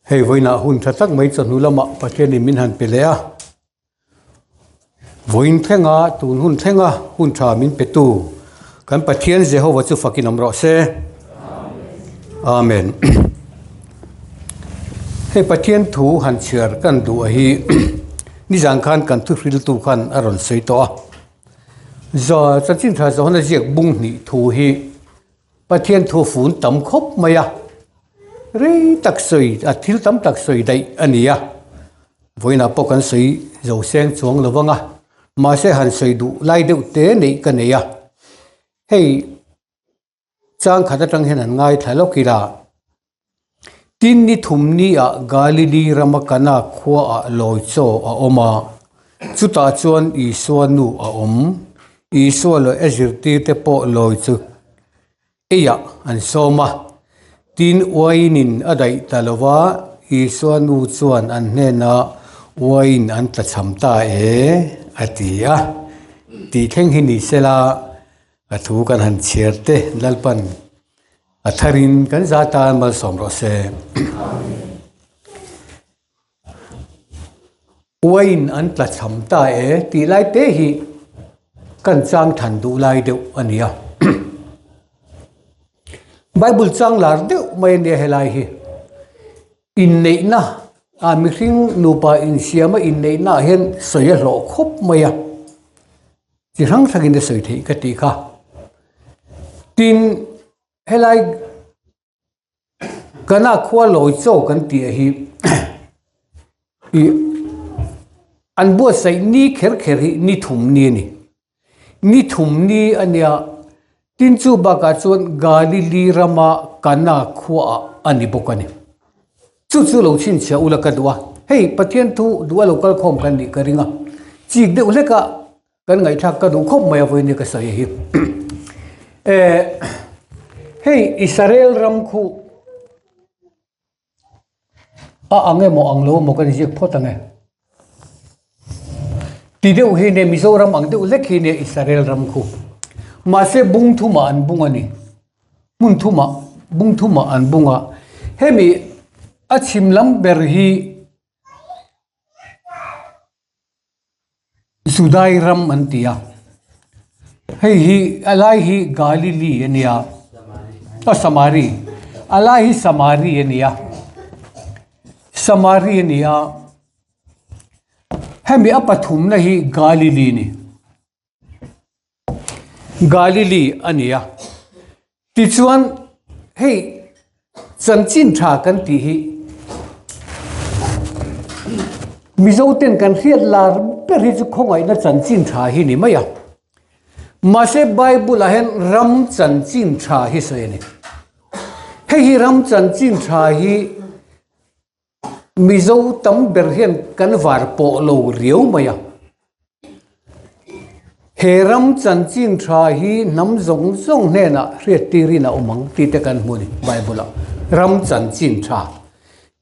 Hei vawiinah hun tha tak mai chawhnu lamah Pathianin min han pe leh a, vawiin thlenga tun hun thlenga hun tha min pe tu kan Pathian Jehovah chu fakin awm rawh se. Amen. Hei Pathian thu han chhiar kan duh a hi nizan khan kan thu hriltu khan a rawn sawi tawh a, za chanchin tha zawhna ziak bung hnih thu hi Pathian thu fun tam khawp mai a, rei tak sawi a thil tam tak sawi daih a ni a, vawiinah pawh kan sawi zo seng chuang lo vang a, mahse han sawi duh lai deuh te neih ka nei a, hei chang khat atang hian an ngaithla lawk ila, tin ni thum ni ah Galili rama Kana khua ah lawi chaw a awm a, chutah chuan Isua nu a awm. Isua leh a zirtir te pawh lawi chu eiah an sawm a, tin uainin a daih ta lo va, Isua nu chuan an hnenah uain an tlachham ta e a ti a, tih thleng hi ni sela a thu kan han chhiar te Lalpan a tharin kan za tan malsawm rawh se. Uain an tla cham ta e tih lai te hi kan chang than duh lai deuh a ni a. Bible chang lar deuh mai a nia helai hi. Inneihna a mihring nupa insiama inneihna ah hian sawi a hlawh khawp mai a. Chi hrang hrangin a sawi theih ka tih kha. Tin helai Kana khua lawi chaw kan tih ah hi ih an buatsaih ni kher kher hi ni thum ni a ni. Ni thum ni a nia tin chu bakah chuan Galili rama Kana khuaah a ni bawk a ni. Chu chu lo chhinchhiah ula ka duh a, hei Pathian thu duh a lo kal khawm kan nih ka ring a, chik deuh hlek a Kan ngaihthlak ka duh khawp mai a vawiin hi ka sawi hi. Eh, hei Israel ram khu a ang emaw ang lo emaw kan inziak phawt ang e. Ti deuh hi nia Mizoram ang deuh lek hi nia Israel ram khu. Mahse bung thumah an bung a ni. Hmun thumah, bung thumah an bung a. Hemi a chhim lam ber hi Judai ram an ti a, hei hi a lai hi Galili a nia, aw Samari, a lai hi Samari a nia, Samari a nia, hemi a pathumna hi Galili a ni. Galili a ni a, tichuan hei chanchin tha kan tih hi Mizo ten kan hriat lar ber hi chu khawngaihna chanchin tha hi ni mai a, mahse Bible ah hian ram chanchin tha hi sawi a ni. Hei hi ram chanchin tha hi Mizo tam ber hian kan var pawh lo riau mai a. He ram chanchin tha hi hnam zawng zawng hnenah hriattirin a awm ang tih te kan hmu a ni Bible ah. Ram chanchin tha.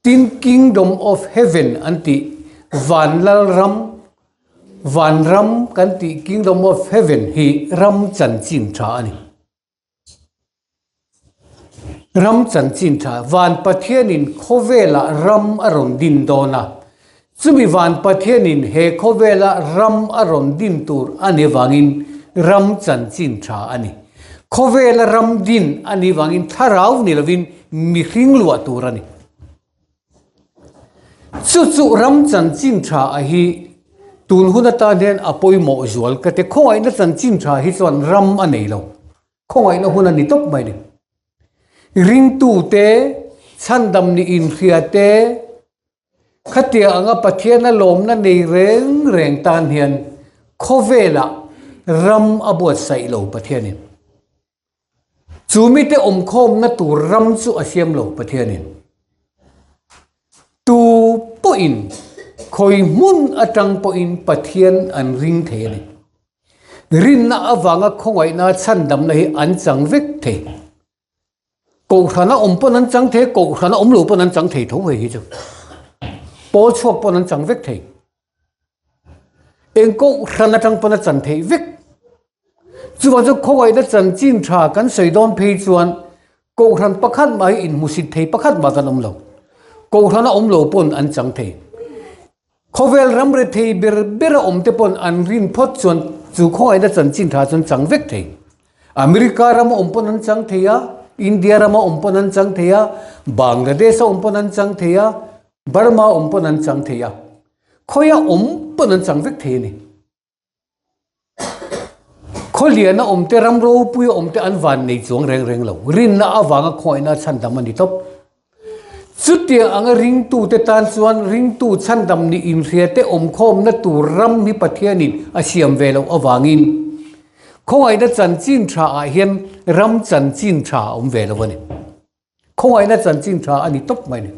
Tin Kingdom of Heaven an tih Vanlal ram, Vanram kan tih Kingdom of Heaven hi ram chanchin tha a ni. Ram chanchin tha, Van Pathianin khawvelah ram a rawn din dawn a. Chumi Van Pathianin he khawvela ram a rawn din tur a ni vangin ram chanchin tha a ni. Khawvela ram din a ni vangin thlarau ni lovin mihring luah tur a ni. Chu chu ram chanchin tha a hi tun hun atan hian a pawimawh zual ka ti. Khawngaihna chanchin tha hi chuan ram a nei lo. Khawngaihna hun a ni tawp mai ni. Ringtute, chhandam ni inhria te, khatia anga Pathiana lawmna nei reng reng tan hian khawvelah ram a buatsaih lo Pathianin. Chu mite awmkhawmna tur ram chu a siam lo Pathianin. Tu pawhin khawi hmun atang pawhin Pathian an ring thei a ni. Rinna avanga khawngaihna chhandamna hi an chang vek thei. Kohhrana awm pawn an chang thei, kohhrana awm lo pawn an chang thei tho hei hi chu. Pawl chhuak pawn an chang vek thei. Eng kohhran atang pawn a chan theih vek. Chuvang chu khawngaihna chanchin tha kan sawi dawn phei chuan kohhran pakhat mah hi inhmusit thei pakhat mah kan awm lo. Kohhrana awm lo pawn an chang thei. Khawvel ram rethei ber bera awm te pawn an rin phawt chuan chu khawngaihna chanchin tha chuan chang vek thei. America rama awm pawn an chang thei a, India rama awm pawn an chang thei a, Bangladesh a awm pawn an chang thei a, Burma awm pawn an chang thei a. Khawia awm pawn an chang vek thei a ni. Khawliana awm te, ram ropuia awm te an van nei chuang reng reng lo. Rinna avanga khawngaihna chhandam a ni tawp. Chutiang anga ringtute tan chuan ringtu chhandam nih inhria te awmkhawmna tur ram hi Pathianin a siam ve loh avangin khawngaihna chanchin tha ah hian ram chanchin tha a awm ve lo a ni. Khawngaihna chanchin tha a ni tawp mai a ni.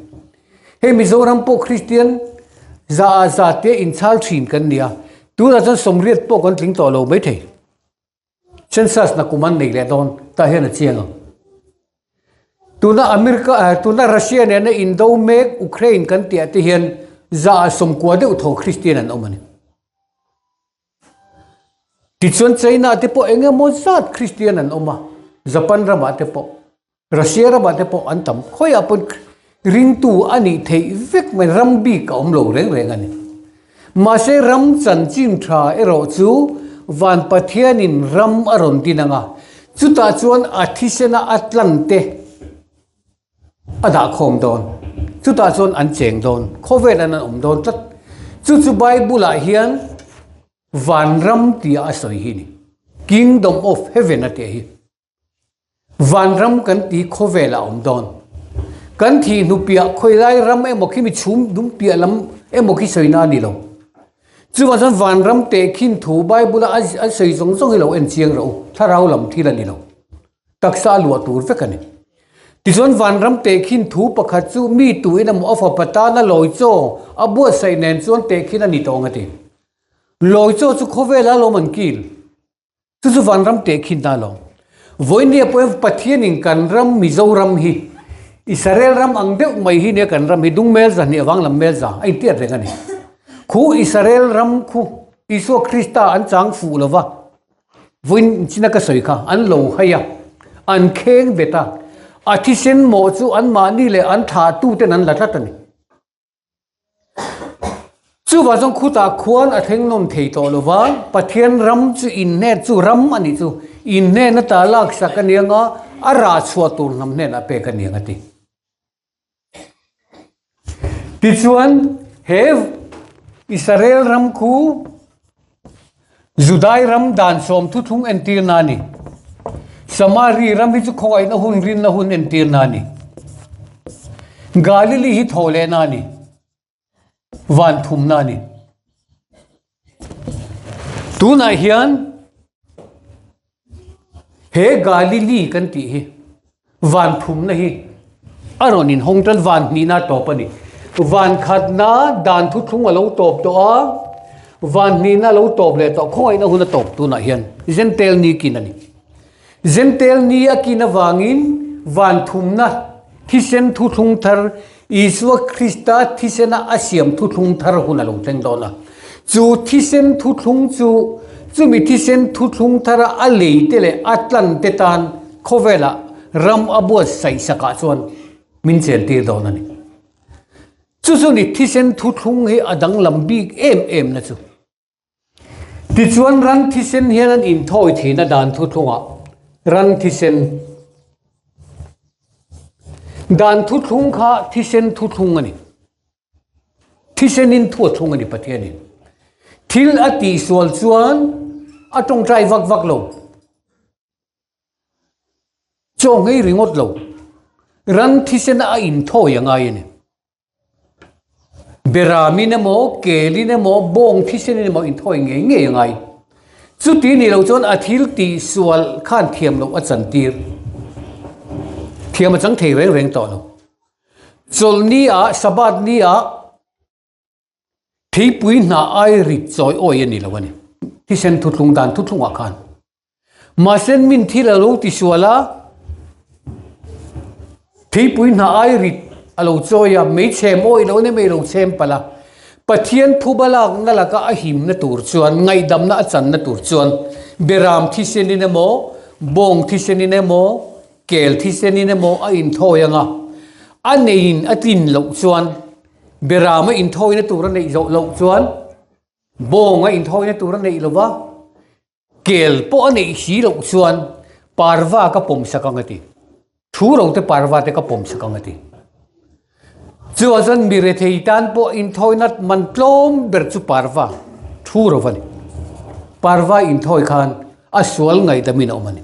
Hei Mizoram pawh Kristian za ah za te inchhal thin kan ni a, tunah chuan sawmriat pawh kan tling tawh lo maithei. Census na kum an nei leh dawn tah hian a chiang ang. Tuna America eh tuna Russia nena indo mek Ukraine kan tih ah te hian za ah sawmkua deuh tho Kristian an awm a ni. Tichuan China te pawh eng emaw zat Kristian an awm a, Japan ramah te pawh. Russia ramah te pawh an tam khawiah pawn ringtu a nih theih vek mai ram bik a awm lo reng reng a ni. Mahse ram chanchin tha erawh chu Van Pathianin ram a rawn din ang a, chutah chuan a thisena a tlan te a dah khawm dawn, chutah chuan an cheng dawn, khawvelah an awm dawn tlat. Chu chu Bible ah hian Vanram tia a sawi hi a ni, Kingdom of Heaven a tih hi. Vanram kan ti khawvel a awm dawn. Kan thih hnu piah khawilai ram emaw khi mi chhum dum piah lam emaw khi sawina a ni lo. Chuvang chuan vanram tehkhin thu Bible a a sawi zawng zawng hi lo en chiang rawh u, thlarau lam thil a ni lo. Taksa a luah tur vek a ni. Tichuan vanram tehkhin thu pakhat chu mi tuin emaw a fapa tana lawi chaw a buatsaih nen chuan tehkhin a ni tawh ang a ti. Lawi chaw chu khawvela lawm an kil. Chu chu vanram tehkhin ta lo. Vawinia pawhin Pathianin kan ram Mizoram hi Israel ram ang deuh mai hi nia kan ram hi dung mel za hnih avang lam mel za a intiat reng a ni. Khu Israel ram khu Isua Krista an chang fuh lo va, vawiin china ka sawi kha an lo hai a, an kheng bet a, a thisen mawh chu anmahni leh an thlahtuten an la tlat a ni. Chuvang chuan khutah khuan a thleng nawm thei tawh lo va, Pathian ram chu inhnen chu ram a nih chu, inhnen ata laksak a niang a, a rah chhuah tur hnam hnenah pek a niang a ti. Tichuan he Israel ram khu Judai ram dan sawm thuthlung entirna a ni. Samari ram hi chu khawngaihna hun rinna hun entirna a ni. Galili hi thawhlehna a ni. Van thumna a ni. Tunah hian he Galili kan tih hi Van thumna hi a rawn inhawng tan van hnihna a tawp a ni. Van khatna dan thuthlung a lo tawp tawh a, van hnihna a lo tawp leh tawh khawngaihna hun a tawp tunah hian Zentel ni kin a ni. Zentel ni a kin avangin van thumna thisen thuthlung thar Isua Krista thisena a siam thuthlung thar hun a lo thleng dawn a. Chu thisen thuthlung chu chumi thisen thuthlung thara a leite leh a tlante tan khawvelah ram a buatsaih sakah chuan min chentir dawn a ni. Chu chu ni thisen thuthlung hi a danglam bik em em na chu. Tichuan ran thisen hian an inthawi thin a dan thuthlungah ran thisen dan thuthlung kha thisen thuthlung a ni. Thisenin thu a thlung a ni Pathianin. Thil a tihsual chuan a tawngtai vak vak lo. Chaw nghei ringawt lo. Ran thisena a inthawi a ngai a ni. Beramin emaw, kelin emaw, bawng thisenin emaw inthawi ngei ngei a ngai. Chuti ni lo chuan a thil tihsual khan thiam loh a chantir. Thiam a chang thei reng reng tawh lo. Chawlhni ah, Sabbath ni ah theipui hnah ai rit chawi awi a ni lo a ni. Thisen thuthlung dan thuthlung ah khan. Mahse min thil a lo tisual a, theipui hnah ai rit a lo chawi a, mei chhem awi lo nia mei lo chhem palh a. Pathian phuba lakna laka a himna tur chuan, ngaihdamna a channa tur chuan beram thisenin emaw, bawng thisenin emaw, Kel thisenin emaw a inthawi ang a. A neiin a tlin loh chuan, Berama inthawina tur a neih zawh loh chuan, Bawnga inthawina tur a neih lova, Kel pawh a neih si loh chuan parva ka pawm sak ang a ti. Thu ro te parva te ka pawm sak ang a ti. Chuvang chuan mi rethei tan pawh inthawina man tlawm ber chu parva thu ro a ni. Parva inthawi khan a sual ngaihdamin a awm a ni.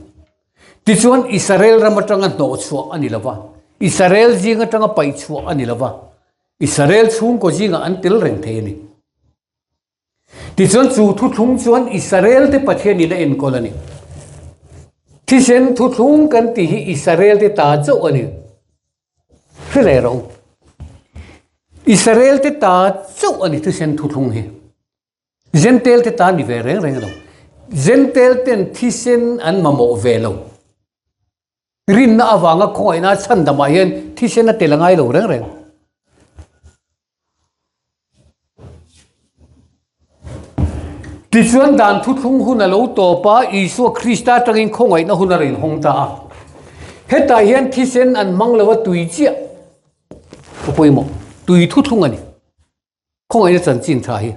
Tichuan Israel ram atanga hnawhchhuah a ni lo va, Israel zing atanga paihchhuah a ni lo va, Israel chhungkaw zingah an tel reng thei a ni. Tichuan chu thuthlung chuan Israel-te Pathianin a enkawl a ni. Thisen thuthlung kan tih hi Israel-te ta chauh a ni. Hre leh rawh u. Israel-te ta chauh a ni thisen thuthlung hi. Jentail-te ta ni ve reng reng lo. Jentail-ten thisen an mamawh ve lo. Rinna avanga khawngaihna chhandamah hian thisen a tel a ngai lo reng reng. Tichuan dan thuthlung hun a lo tawp a, Isua Krista atangin khawngaihna hun a rawn hawng ta a. Hetah hian thisen an hmang lo a tui chiah a pawimawh. Tui thuthlung a ni. Khawngaihna chanchin tha hi.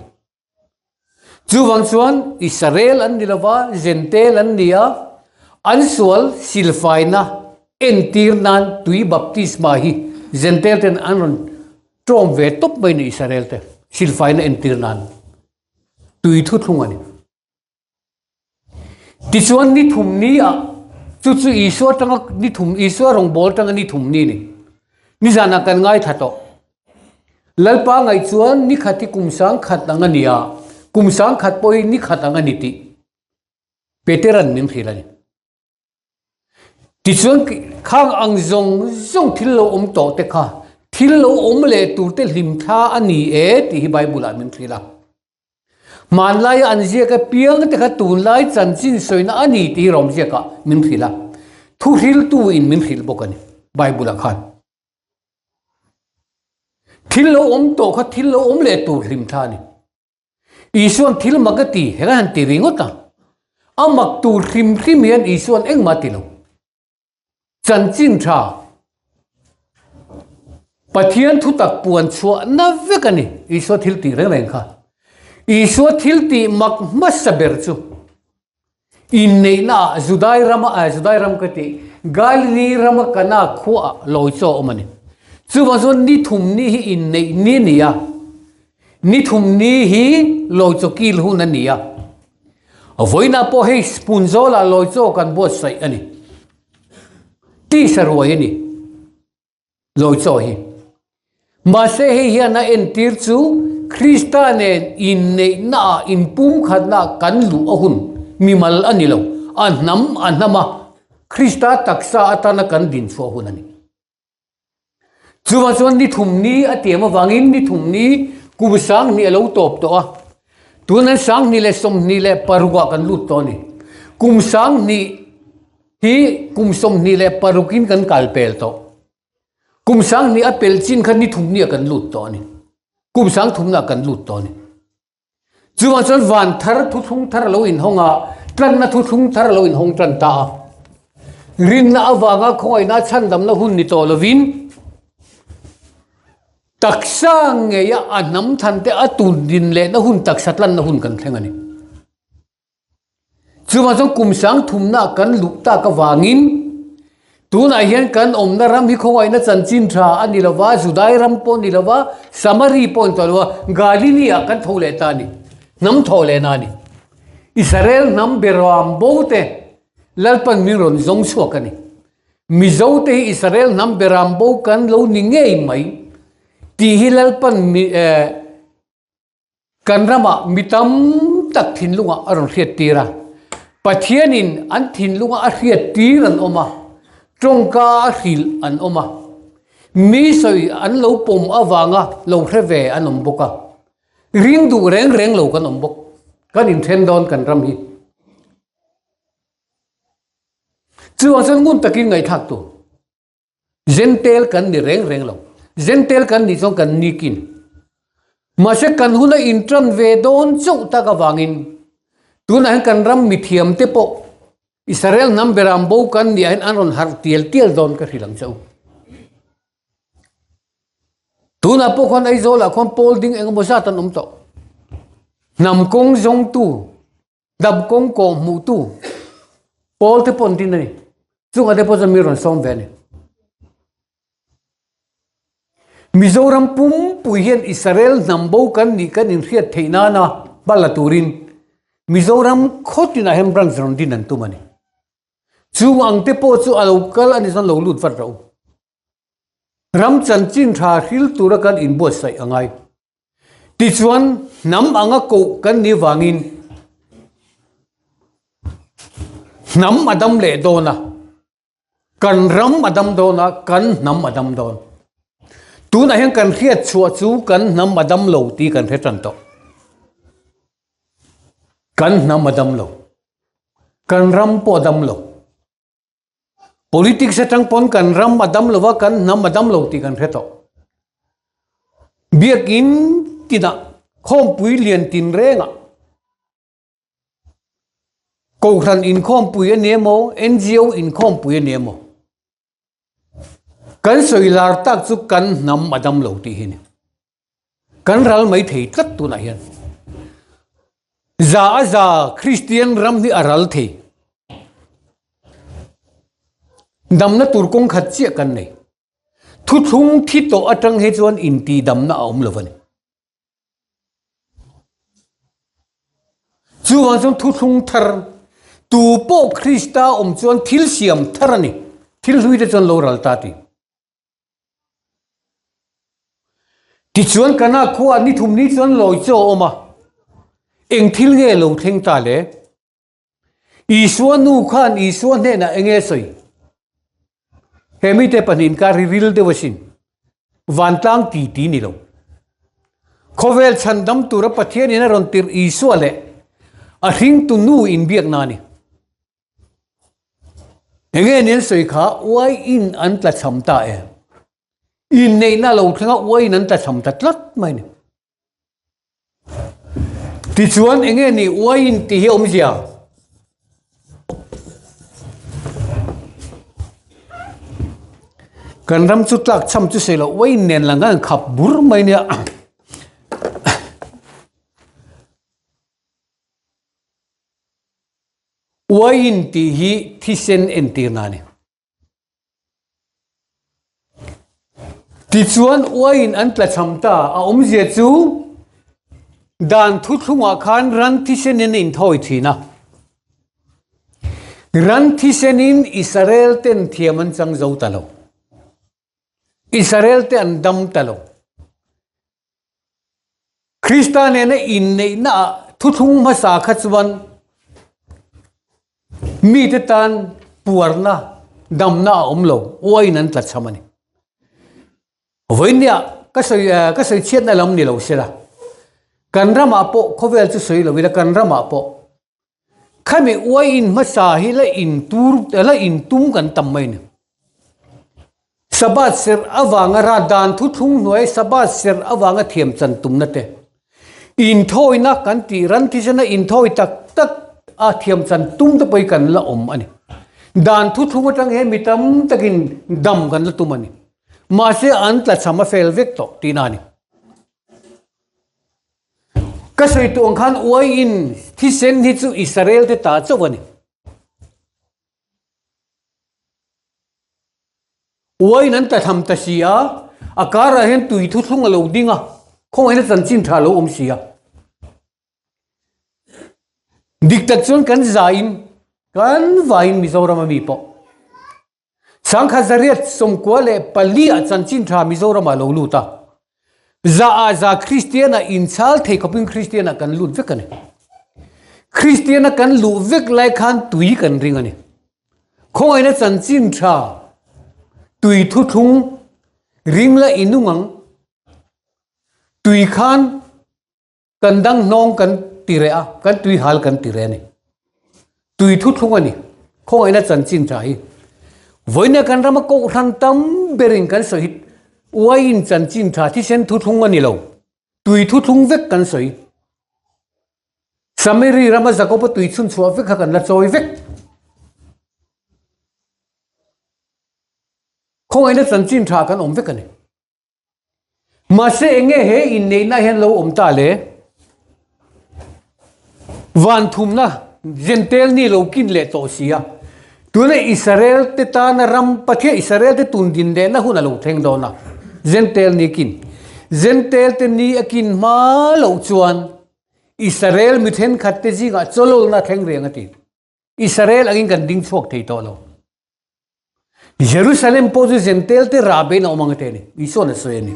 Chuvang chuan Israel an ni lova, Jentail an ni a, an sual silfaina entir nan tui baptisma hi Jentail ten an rawn tawm ve tawp mai ni Israel te silfaina entir nan tui thuthlung a ni. Tichuan ni thum ni ah chu chu Isua atanga ni thum Isua rawngbawl atanga ni thum ni ni. Nizanah kan ngaithla tawh. Lalpa ngaih chuan ni khat hi kum sang khat ang a ni a, kum sang khat pawh hi ni khat ang a ni tih Petera'n min hrilh a ni. Tichuan khang ang zawng zawng thil lo awm tawh te kha thil lo awm leh tur te hlim thla a ni e tih hi Bible-ah min hrilh a. Hmanlaia an ziak apiang te kha tunlai chanchin sawina a ni tih hi rawm ziakah min hrilh a, thuhriltu in min hrilh bawk a ni Bible-ah khan. Thil lo awm tawh kha thil lo awm leh tur hlim thla a ni. Isuan thil mak a ti, heng a han ti ringawt a. A mak tur hrim hrim hian Isuan engmah a ti lo. Chanchin tha Pathian thutak puan chhuahna vek a ni Isua thil tih reng reng kha. Isua thil tih mak hmasa ber chu Inneihna ah Judai rama ah Judai ram ka tih Galili rama Kana khua ah lawi chaw a awm a ni. Chuvang chuan ni thum ni hi inneih ni a ni a, ni thum ni hi lawi chaw kil hun a ni a. Vawiinah pawh hei spoon zawlah lawi chaw kan buatsaih a ni. Tisa ruai a ni. Lawi chaw hi. Mahse hei hian a entir chu Krista nen inneihna ah inpumkhatna kan luh a hun mimal a ni lo, a hnam a hnam a, Krista taksa atana kan dinchhuah hun a ni. Chuvang chuan ni thum ni a tiam avangin ni thum ni kum sanghnih a lo tawp tawh a, tunah sanghnih leh 26 ah kan lut tawh a ni. Kum sanghnih Hi kum 26 in kan kal pel tawh. Kum 20 a pel chin kha ni thum ni ah kan lut tawh a ni. Kum sang thumna ah kan lut tawh a ni. Chuvang chuan van thar thuthlung thar a lo inhawng a, tlanna thuthlung thar a lo inhawng tan ta a. Rinna avanga khawngaihna chhandamna hun ni tawh lovin taksa ngeia a hnam thante a tundin lehna hun taksa tlanna hun kan thleng a ni. Chuvang chuan kum sang thumna kan luh tak avangin tunah hian kan awmna ram hi khawngaihna chanchin tha a ni lova, Judai ram pawh a ni lova, Samari pawh a ni tawh lova, Galili ah kan tho leh ta a ni, hnam tho lehna a ni. Israel hnam beram bo te Lalpan min rawn zawng chhuak a ni. Mizo te hi Israel hnam beram bo kan lo ni ngei mai tih hi Lalpan mi eh, Kan ramah mi tam tak thinlungah a rawn hriattir a, Pathianin an thinlunga a hriattir an awm a, tawngka a hrilh an awm a, mi sawi an lo pawm avanga lo hre ve an awm bawk a, ring duh reng reng lo kan awm bawk. Kan inthen dawn kan ram hi. Chuvang chuan ngun takin ngaihthlak tur. Jentail kan ni reng reng lo. Jentail kan nih chuan kan nikin. Mahse kan huna intran ve dawn chauh tak avangin tunah hian kan ram mithiam te pawh Israel hnam beram bo kan nih ah hian an rawn harh tial tial dawn ka hrilh ang che u. Tunah pawh khuan Aizawlah khuan pawl ding engemaw zat an awm tawh. Hnam kawng zawngtu, hnam kawng kawng hmuhtu pawl te pawh an din a ni. Chungah te pawh chuan mi rawn sawm ve a ni. Mizoram pumpui hian Israel hnam bo kan nih kan inhriat theih nana hma la turin Mizoram khaw tinah hian branch rawn din an tum a ni. Chung ang te pawh chu a lo kal a ni chuan lo lut vat rawh u. Ram chanchin tha hril tura kan inbuatsaih a ngai. Tichuan hnam anga koh kan nih vangin hnam a dam leh dawn a. Kan ram a dam dawn a, kan hnam a dam dawn. Tunah hian kan hriat chhuah chu kan hnam a dam lo tih kan hre tan tawh. Kan hnam a dam lo. Kan ram pawh a dam lo. Politics atang pawn kan ram a dam lo va, kan hnam a dam lo tih kan hre tawh. Biakin tinah khawmpui lian tinrengah Kohhran inkhawmpui a ni emaw, NGO inkhawmpui a ni emaw, kan sawi lar tak chu kan hnam a dam lo tih hi a ni. Kan ral mai thei tlat tunah hian. Za a za Kristian ram hi a ral thei. Damna tur kawng khat chiah kan nei. Thuthlung thi tawh atang hi chuan intihdamna a awm lo a ni. Chuvang chuan thuthlung thar tu pawh Krista awm chuan thil siam thar a ni. Thil hlui te chuan lo ral ta ti. Tichuan Kana khua ni thum ni chuan lawi chaw a awm a. Eng thil nge lo thleng ta le? Isua nu khan Isua hnenah eng nge sawi? He mite pahnihin ka ri ril deuh asin. Vantlang ti ti ni lo. Khawvel chhandam tura Pathianin a rawn tirh Isua leh a hringtu nu inbiakna a ni. Eng nge ni an sawi kha uaiin an tlachham ta e. Inneihna lo thleng a uaiin an tlachham ta tlat mai a ni. Tichuan eng nge ni uaiin tih hi a awmzia? Kan ram chu tlak cham chu sei loh uaiin nen lang khan khap bur mai nia. Uaiin tih hi thisen entirna a ni. Tichuan uaiin an tlachham ta, a awmzia chu dan thuthlungah khan ran thisenin a inthawi thin a. Ran thisenin Israel ten thiam an chang zo ta lo. Israel te an dam ta lo. Krista nena inneihna ah thuthlung hmasa kha chuan mite tan puarna, damna a awm lo, uaiin an tlachham a ni. Vawinia ka sawi ka sawi chhiatna lam ni lo sela, kan ramah pawh khawvel chu sawi lo ila kan ramah pawh khami uaiin hmasa hi la intur la intum kan tam mai a ni. Sabbath serh avanga rat dan thuthlung hnuai Sabbath serh avanga thiam chan tumna te, inthawina kan tih ran thisena inthawi tak tak a thiam chan tum te pawh hi kan la awm a ni. Dan thuthlung atang hian mi tam takin dam kan la tum a ni. Mahse an tlachham a fel vek tawh tihna a ni. Ka sawi tuh ang khan uaiin thisen hi chu Israel te ta chauh a ni. Uaiin an tla tham ta si a, a karah hian tui thuthlung a lo ding a, khawngaihna chanchin tha a lo awm si a. Dik tak chuan kan zaiin, kan vaiin Mizoram a mi pawh. Sangkhat zariat 94 ah chanchin tha Mizoram ah lo lut a. Za ah za Kristian ah inchhal thei khawpin Kristian ah kan lut vek a ni. Kristian a kan luh vek lai khan tui kan ring a ni. Khawngaihna chanchin tha tui thuthlung ring la inung ang. Tui khan kan dang hnawng kan ti reh a, kan tui hal kan ti reh a ni. Tui thuthlung a ni. Khawngaihna chanchin tha hi. Vawiina kan rama kohhran tam berin kan sawi hi uaiin chanchin tha thisen thuthlung a ni lo. Tui thuthlung vek kan sawi. Samari rama Jakoba tui chhun chhuah vek kha kan la chawi vek. Khawngaihna chanchin tha kan awm vek a ni. Mahse enge he inneihna hian lo awm ta le? Van thumna Jentail ni lo kin leh tawh si a. Tuna Israel te tana ram Pathian Israel te tun din lehna hun a lo thleng dawn a. Jentail ni kin. Jentail te ni a kin hma loh chuan Israel mi thenkhat te zingah chawlawlna a thleng reng a ti. Israel angin kan ding chhuak thei tawh lo. Jerusalem pawh chu Jentail te rah bein a awm ang a ti a ni. Isua'n a sawi a ni.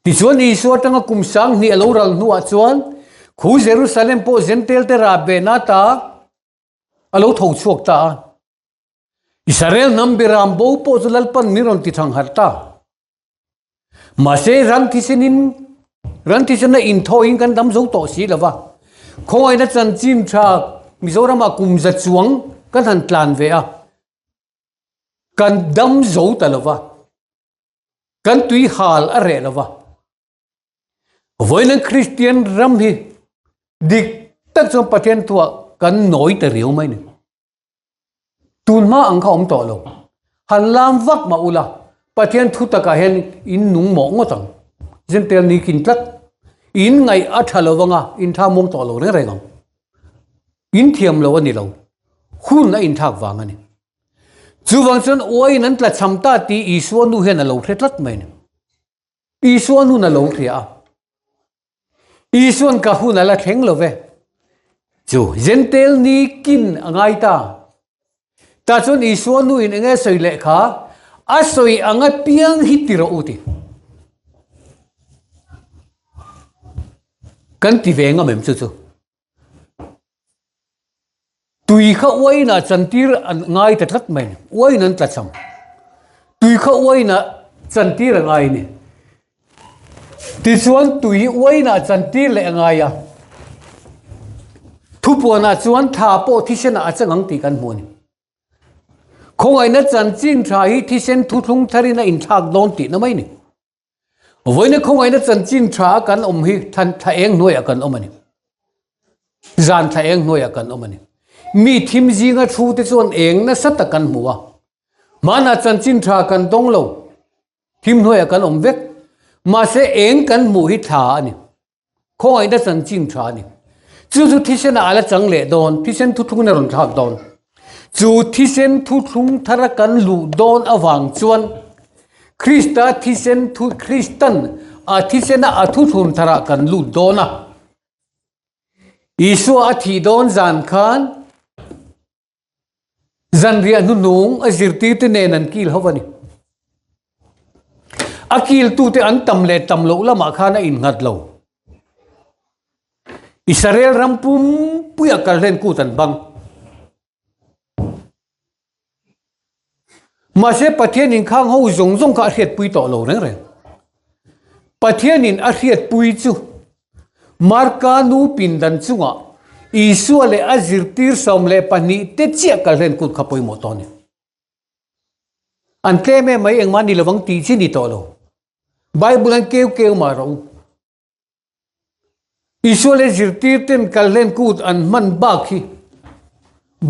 Tichuan Isua atanga kum 2000 a lo ral hnuah chuan khu Jerusalem pawh Jentail te rah behna ta a lo tho chhuak ta a. Israel hnam biram bo pawh chu Lalpan min rawn ti thang harh ta. Mahse ran thisenin ran thisena inthawiin kan dam zo tawh si lo va. Khawngaihna chanchin tha Mizoramah kum za chuang kan han tlan ve a, kan dam zo ta lo va, kan tui hal a reh lo va. Vawiin Kristian ram hi dik tak chuan Pathian thuah kan nawi ta riau mai ni. Tun hma ang kha awm tawh lo. Han lam vak mah ula, Pathian thu takah hian in nung mawh ngawt ang. Jentail ni kin tlat. In ngaih a tha lo vanga in tha muang tawh lo reng reng ang. In thiam lo a ni lo. Hun a inthlak vang a ni. Chuvang chuan uaiin an tla cham ta tih Isua nu hian a lo hre tlat mai a ni. Isua nun a lo hria a. Isuan ka hun a la thleng lo ve. Chu Jentail ni kin a ngai ta. Ta chuan Isua nu in enge sawi leh kha a sawi ang a piang hi ti rawh u ti. Kan ti ve ngam em chu chu. Tui kha uaina chantir an ngai ta tlat mai ni. Uain an tla cham. Tui kha uaina chantir a ngai ni. Tichuan tui uaina chantir leh a ngai a. Thupuanah chuan thla pawh thisenah a chang ang tih kan hmu a ni. Khawngaihna chanchin tha hi thisen thuthlung tharin a inthlak dawn tihna mai ni. Vawiina khawngaihna chanchin tha a kan awm hi thlan thla eng hnuaiah kan awm a ni. Zan thla eng hnuaiah kan awm a ni. Mi thim zinga thu te chuan eng nasa tak kan hmu a. Hmanah chanchin tha kan dawng lo. Thim hnuaiah kan awm vek. Mahse eng kan hmuh hi thla a ni. Khawngaihna chanchin tha a ni. Chu chu thisen ah a la chang leh dawn, thisen thuthlungin a rawn thlak dawn. Chu thisen thuthlung thara kan luh dawn avang chuan Krista thisen thu Kristan a thisena a thuthlun tharah kan lut dawn a. Isua a thih dawn zan khan Zanriah hnuhnung a zirtirte nen an kil ho a ni. A kiltute an tam leh tam loh lamah khan a innghat lo. Israel ram pumpuia kal hlen kut an bang. Mahse Pathianin khang ho zawng zawng kha a hriatpui tawh lo reng reng. Pathianin a hriatpui chu Marka nu pindan chungah Isua leh a zirtir 12 te chiah kal hlen kut kha pawimawh tawh a ni. An tlem em mai engmah ni lovang tih chi ni tawh lo. Bible an keu keu mah rawh u. Isua leh zirtir ten kal hlen kut an hman bak hi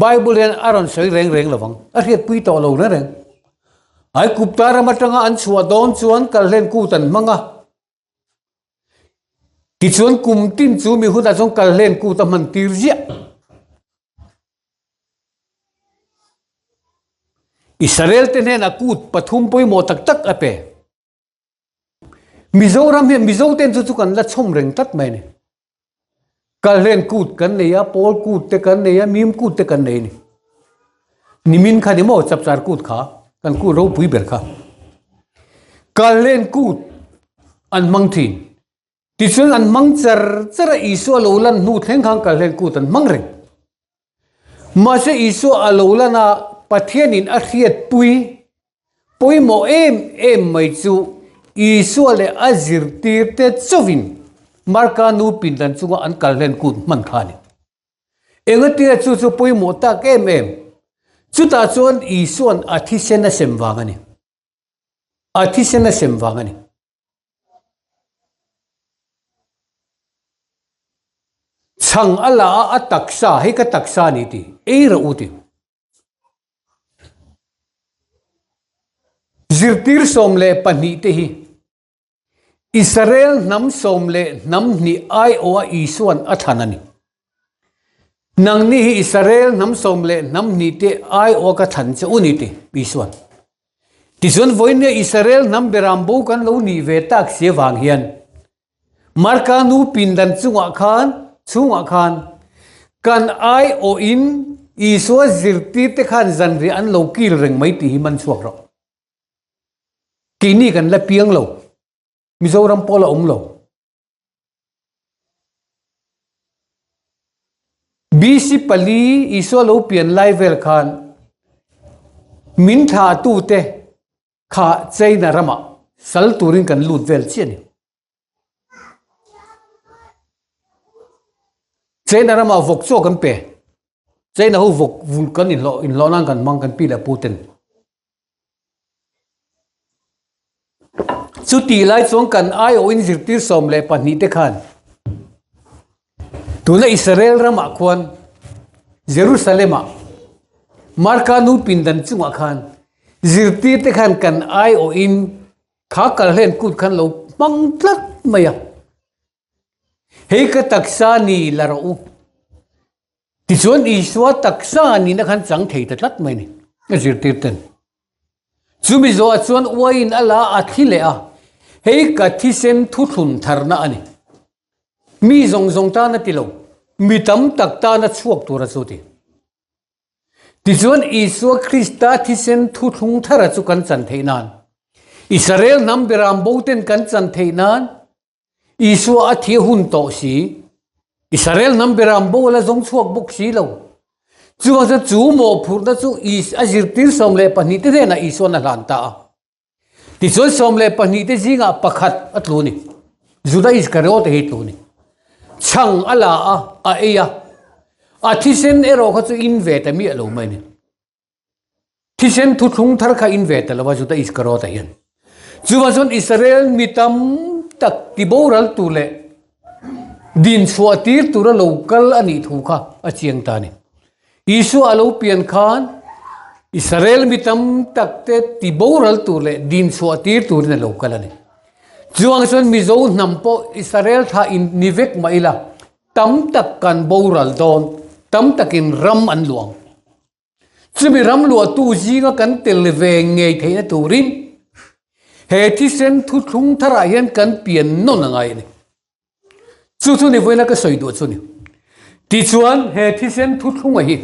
Bible hian a rawn sawi reng reng lovang. A hriatpui tawh lo reng reng. Aigupta ram atanga an chhuah dawn chuan kal hlen kut an hmang a. Tichuan kum tin chu mi hunah chuan kal hlen kut a hman tir ziah. Israel te hnenah kut pathum pawimawh tak tak a pe. Mizoram hian Mizo ten chu chu kan la chhawm reng tlat mai a ni. Kal hlen kut kan nei a, pawl kut te kan nei a, mim kut te kan nei a ni. Nimin kha ni maw chapchar kut kha, kan kut ropui ber kha. Kal hlen kut an hmang thin. Tichuan an hmang char char a, Isua lo lan hnu thleng khan kal hlen kut an hmang reng. Mahse Isua a lo lan a, Pathianin a hriatpui pawimawh em em mai chu Isua leh a zirtirte chauhin Marka nu pindan chunga an kal hlen kut hman kha a ni. Engatinge chu chu pawimawh tak em em? Chutah chuan Isua'n a thisen a sem vang a ni. A thisen a sem vang a ni. Chhang a la a, a taksa, hei ka taksa a ni ti, ei rawh u ti. Zirtir 12 te hi. Israel hnam sawm leh hnam hnih aiawha Isua'n a thlan a ni. Nangni hi Israel hnam sawm leh hnam hnihte aiawha ka thlan che u ni ti Isua'n. Tichuan vawinia Israel hnam beram bo kan lo nih ve tak si avang hian Marka nu pindan chungah khan chhungah khan kan aiawhin Isua zirtirte khan zanriah an lo kil reng mai tih hi man chhuak rawh. Keini kan la piang lo. Mizoram pawh la awm lo. BC pali Isua lo pian lai vel khan min thlahtute kha China ramah sal turin kan lut vel chiah a ni. China ramah vawk chaw kan pe. China ho vawk vul kan inhlawh inhlawh nan kan hmang kan pi leh pu ten. Chutih lai chuan kan aiawhin zirtir 12 te khan tuna Israel ramah khuan Jerusalem-ah Marka nu pindan chungah khan zirtir te khan kan aiawhin kha kalhlen kut khan lo hmang tlat mai a. Hei ka taksa ni la rawh u. Tichuan Isua taksa nihna khan chang thei ta tlat mai a ni, a zirtir ten. Chumi zawhah chuan uaiin a la a thli leh a, hei ka thisen thuthlun tharna a ni. Mi zawng zawng tan a ti lo, mi tam tak tana chhuak tura chu ti. Tichuan Isua Krista thisen thuthlung thara chu kan chan theih nan, Israel hnam beram bo ten kan chan theih nan, Isua a thi hun tawh si, Israel hnam beram bo la zawng chhuak bawk si lo. Chuvang chuan chu mawhphurhna chu a zirtir 12 te hnenah Isua'n a hlan ta a. Tichuan 12 te zingah pakhat a tlu a ni. Juda Iskariota hi tlu a ni. Chhang a la a, a ei a. A thisen erawh kha chu in ve ta miah lo mai a ni. Thisen thuthlung thar kha in ve ta lo a Juda Iskariota hian. Chuvang chuan Israel mi tam tak ti boral tur leh din chhuah tir tura lo kal a nih thu kha a chiang ta a ni. Isua a lo pian khan Israel mi tam tak te ti boral tur leh din chhuah tir turin a lo kal a ni. Chuvang chuan Mizo hnam pawh Israel thlah in ni vek mah ila tam tak kan boral dawn, tam takin ram an luang. Chumi ram luahtu zinga kan tel ve ngei theihna turin he thisen thuthlung tharah hian kan pian nawn a ngai a ni. Chu chu ni vawiina ka sawi duh chu ni. Tichuan he thisen thuthlunga hi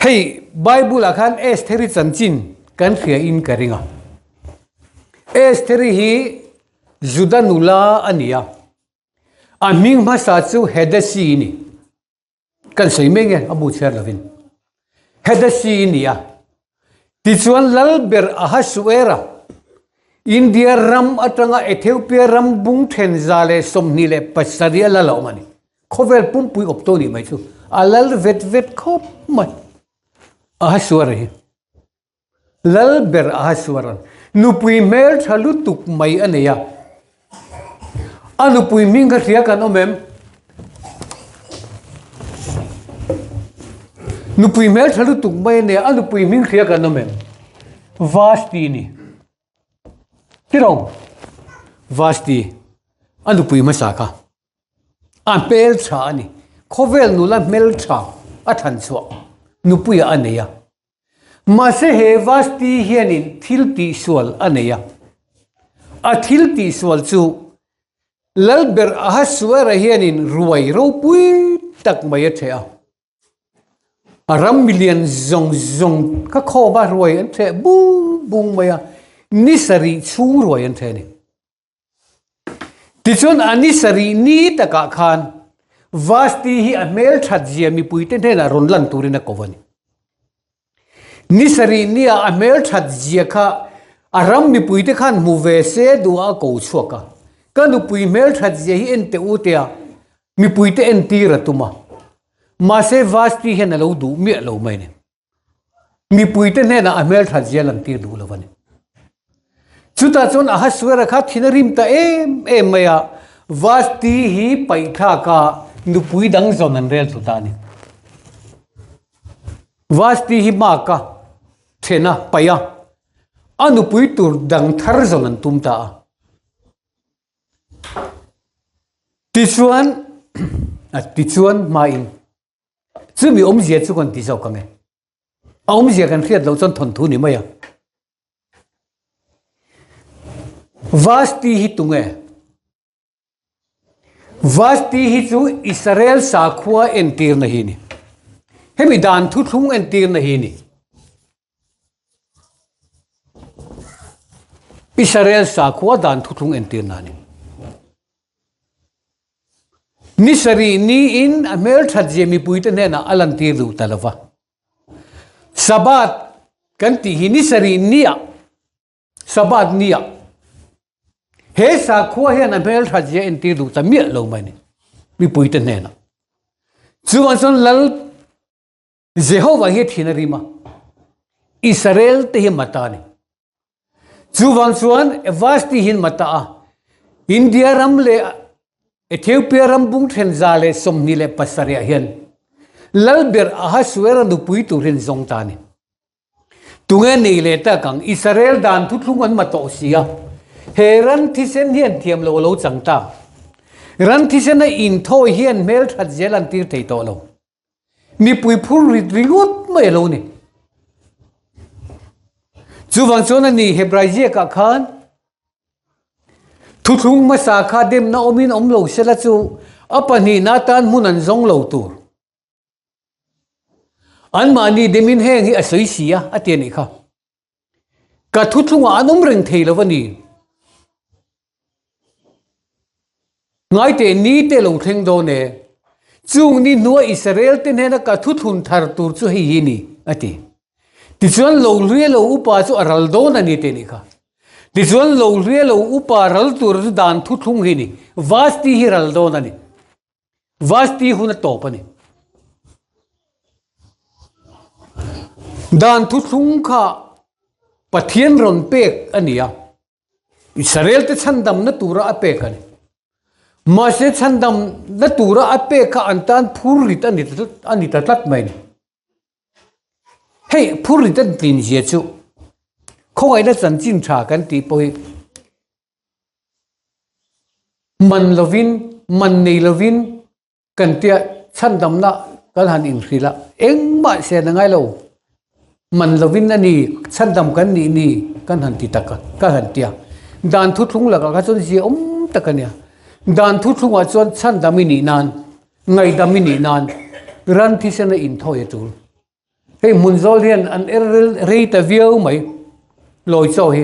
hei Bible ah khan Estheri chanchin kan hria in ka ring a. Estheri hi Juda nula a ni a. A hming hmasa chu Hedasi a ni. Kan sawi mek e, a bu chhiar lovin. Hedasi a ni a. Tichuan Lalber Ahasuera, India ram atanga Ethiopia ram bung then 127 a lal a awm a ni. Khawvel pumpui awp tawh nih mai chu a lal vet vet khawp mai. Ahasuera hi. Lalber Ahasueran nupui hmel tha lutuk mai a nei a, a nupui hming kha hria kan awm em? Nupui hmel tha lutuk mai a nei a, a nupui hming hria kan awm em? Vashti ni. Tiro, Vashti, a nupui hmasa kha. A hmel tha a ni. Khawvel nula hmel tha a thlan chhuah nupuiah a nei a. Mahse he Vashti hianin thil tihsual a nei a. A thil tihsual chu Lalber Ahasuera hianin ruai ropui tak mai a ṭheh a. A ram milian zawng zawng kha khawm a ruai an ṭheh bung bung mai a, ni sarih chhung ruai an ṭheh a ni. Tichuan a ni sarih ni takah khan Vashti hi a hmelthat zia mipuite hnenah rawn lan turin a ko a ni. Ni sarih nia a hmelthat zia kha a ram mipuite khan hmu ve se duhah a ko chhuak a. Ka nupui hmelthat zia hi en teh u tia mipuite entir a tum a. Mahse Vashti hian a lo duh miah lo mai a ni. Mipuite hnenah a hmelthat zia lan tir duh lo a ni. Chutah chuan Ahasuera kha thin a rim ta em em mai a, Vashti hi paihthlak a nupui dang zawn an rel thlu ta a ni. Vashti hi mak a, then a, paih a. A nupui tur dang thar zawn an tum ta a. Tichuan, tichuan hmain chumi awmzia chu kan ti zawk ang e. A awmzia kan hriat loh chuan thawnthu ni mai a. Vasti hi tunge? Vasti hi chu Israel sakhua entirna hi a ni. Hemi dan thuthlung entirna hi a ni. Israel sakhua dan thuthlung entirna a ni. Ni sarih niin a hmelthat zia mipuite hnenah a lantir duh ta lo va. Sabbath kan tih hi ni sarih niah Sabbath niah he sakhua hian a hmelthat zia entir duh ta miah lo mai a ni mipuite hnenah. Chuvang chuan Lal Jehovah hi a thin a rim a, Israel te hi mata a ni. Chuvang chuan Vashti hian mata a, India ram leh Ethiopia ram bung then 127 ah hian Lalber Ahasuera nupui tur hian zawng ta a ni. Tunge nei leh tak ang? Israel dan thuthlung an ma tawh si a, he ran thisen hian thiam lo a lo chang ta. Ran thisena inthawi hian hmelthat zel an tir thei tawh lo. Mipui phur rit ringawt mai a lo ni. Chuvang chuan a ni Hebrai ziakah khan thuthlung hmasa kha demna awmin awm lo sela chu a pahnihna atan hmun an zawng lo tur. Anmahni demin heng hi a sawi si a, a ti a nih kha. Ka thuthlungah an awm reng thei lo a ni. Ngaiteh ni te lo thleng dawn e. Chung ni hnua Israel te hnena ka thuthlun thar tur chu hei hi ni, a ti. Tichuan lo hluia lo upa chu a ral dawn a ni teh nih kha. Tichuan lo hluia lo upa ral tur chu dan thuthlung hi ni. Vasti hi ral dawn a ni. Vasti hun a tawp a ni. Dan thuthlung kha Pathian rawn pek a ni a, Israel te chhandamna tura a pek a ni. Mahse chhandamna tura a pek kha an tan phur rit a ni a ni ta tlat mai a ni. Hei phur rit a tlin zia chu khawngaihna chanchin tha kan tih pawh hi Man lovin, man nei lovin kan tia chhandamna kan han inhrilh a, engmah sen a ngai lo. Man lovin a ni, chhandam kan nih ni kan han ti tak a, ka han ti a. Dan thuthlung lakah kha chuan zia awm tak a nia. Dan thuthlungah chuan chhandam i nih nan, ngaihdam i nih nan ran thisen a inthawi a tul. Hei hmun zawl hian an er rei ta viau mai lawi chaw hi.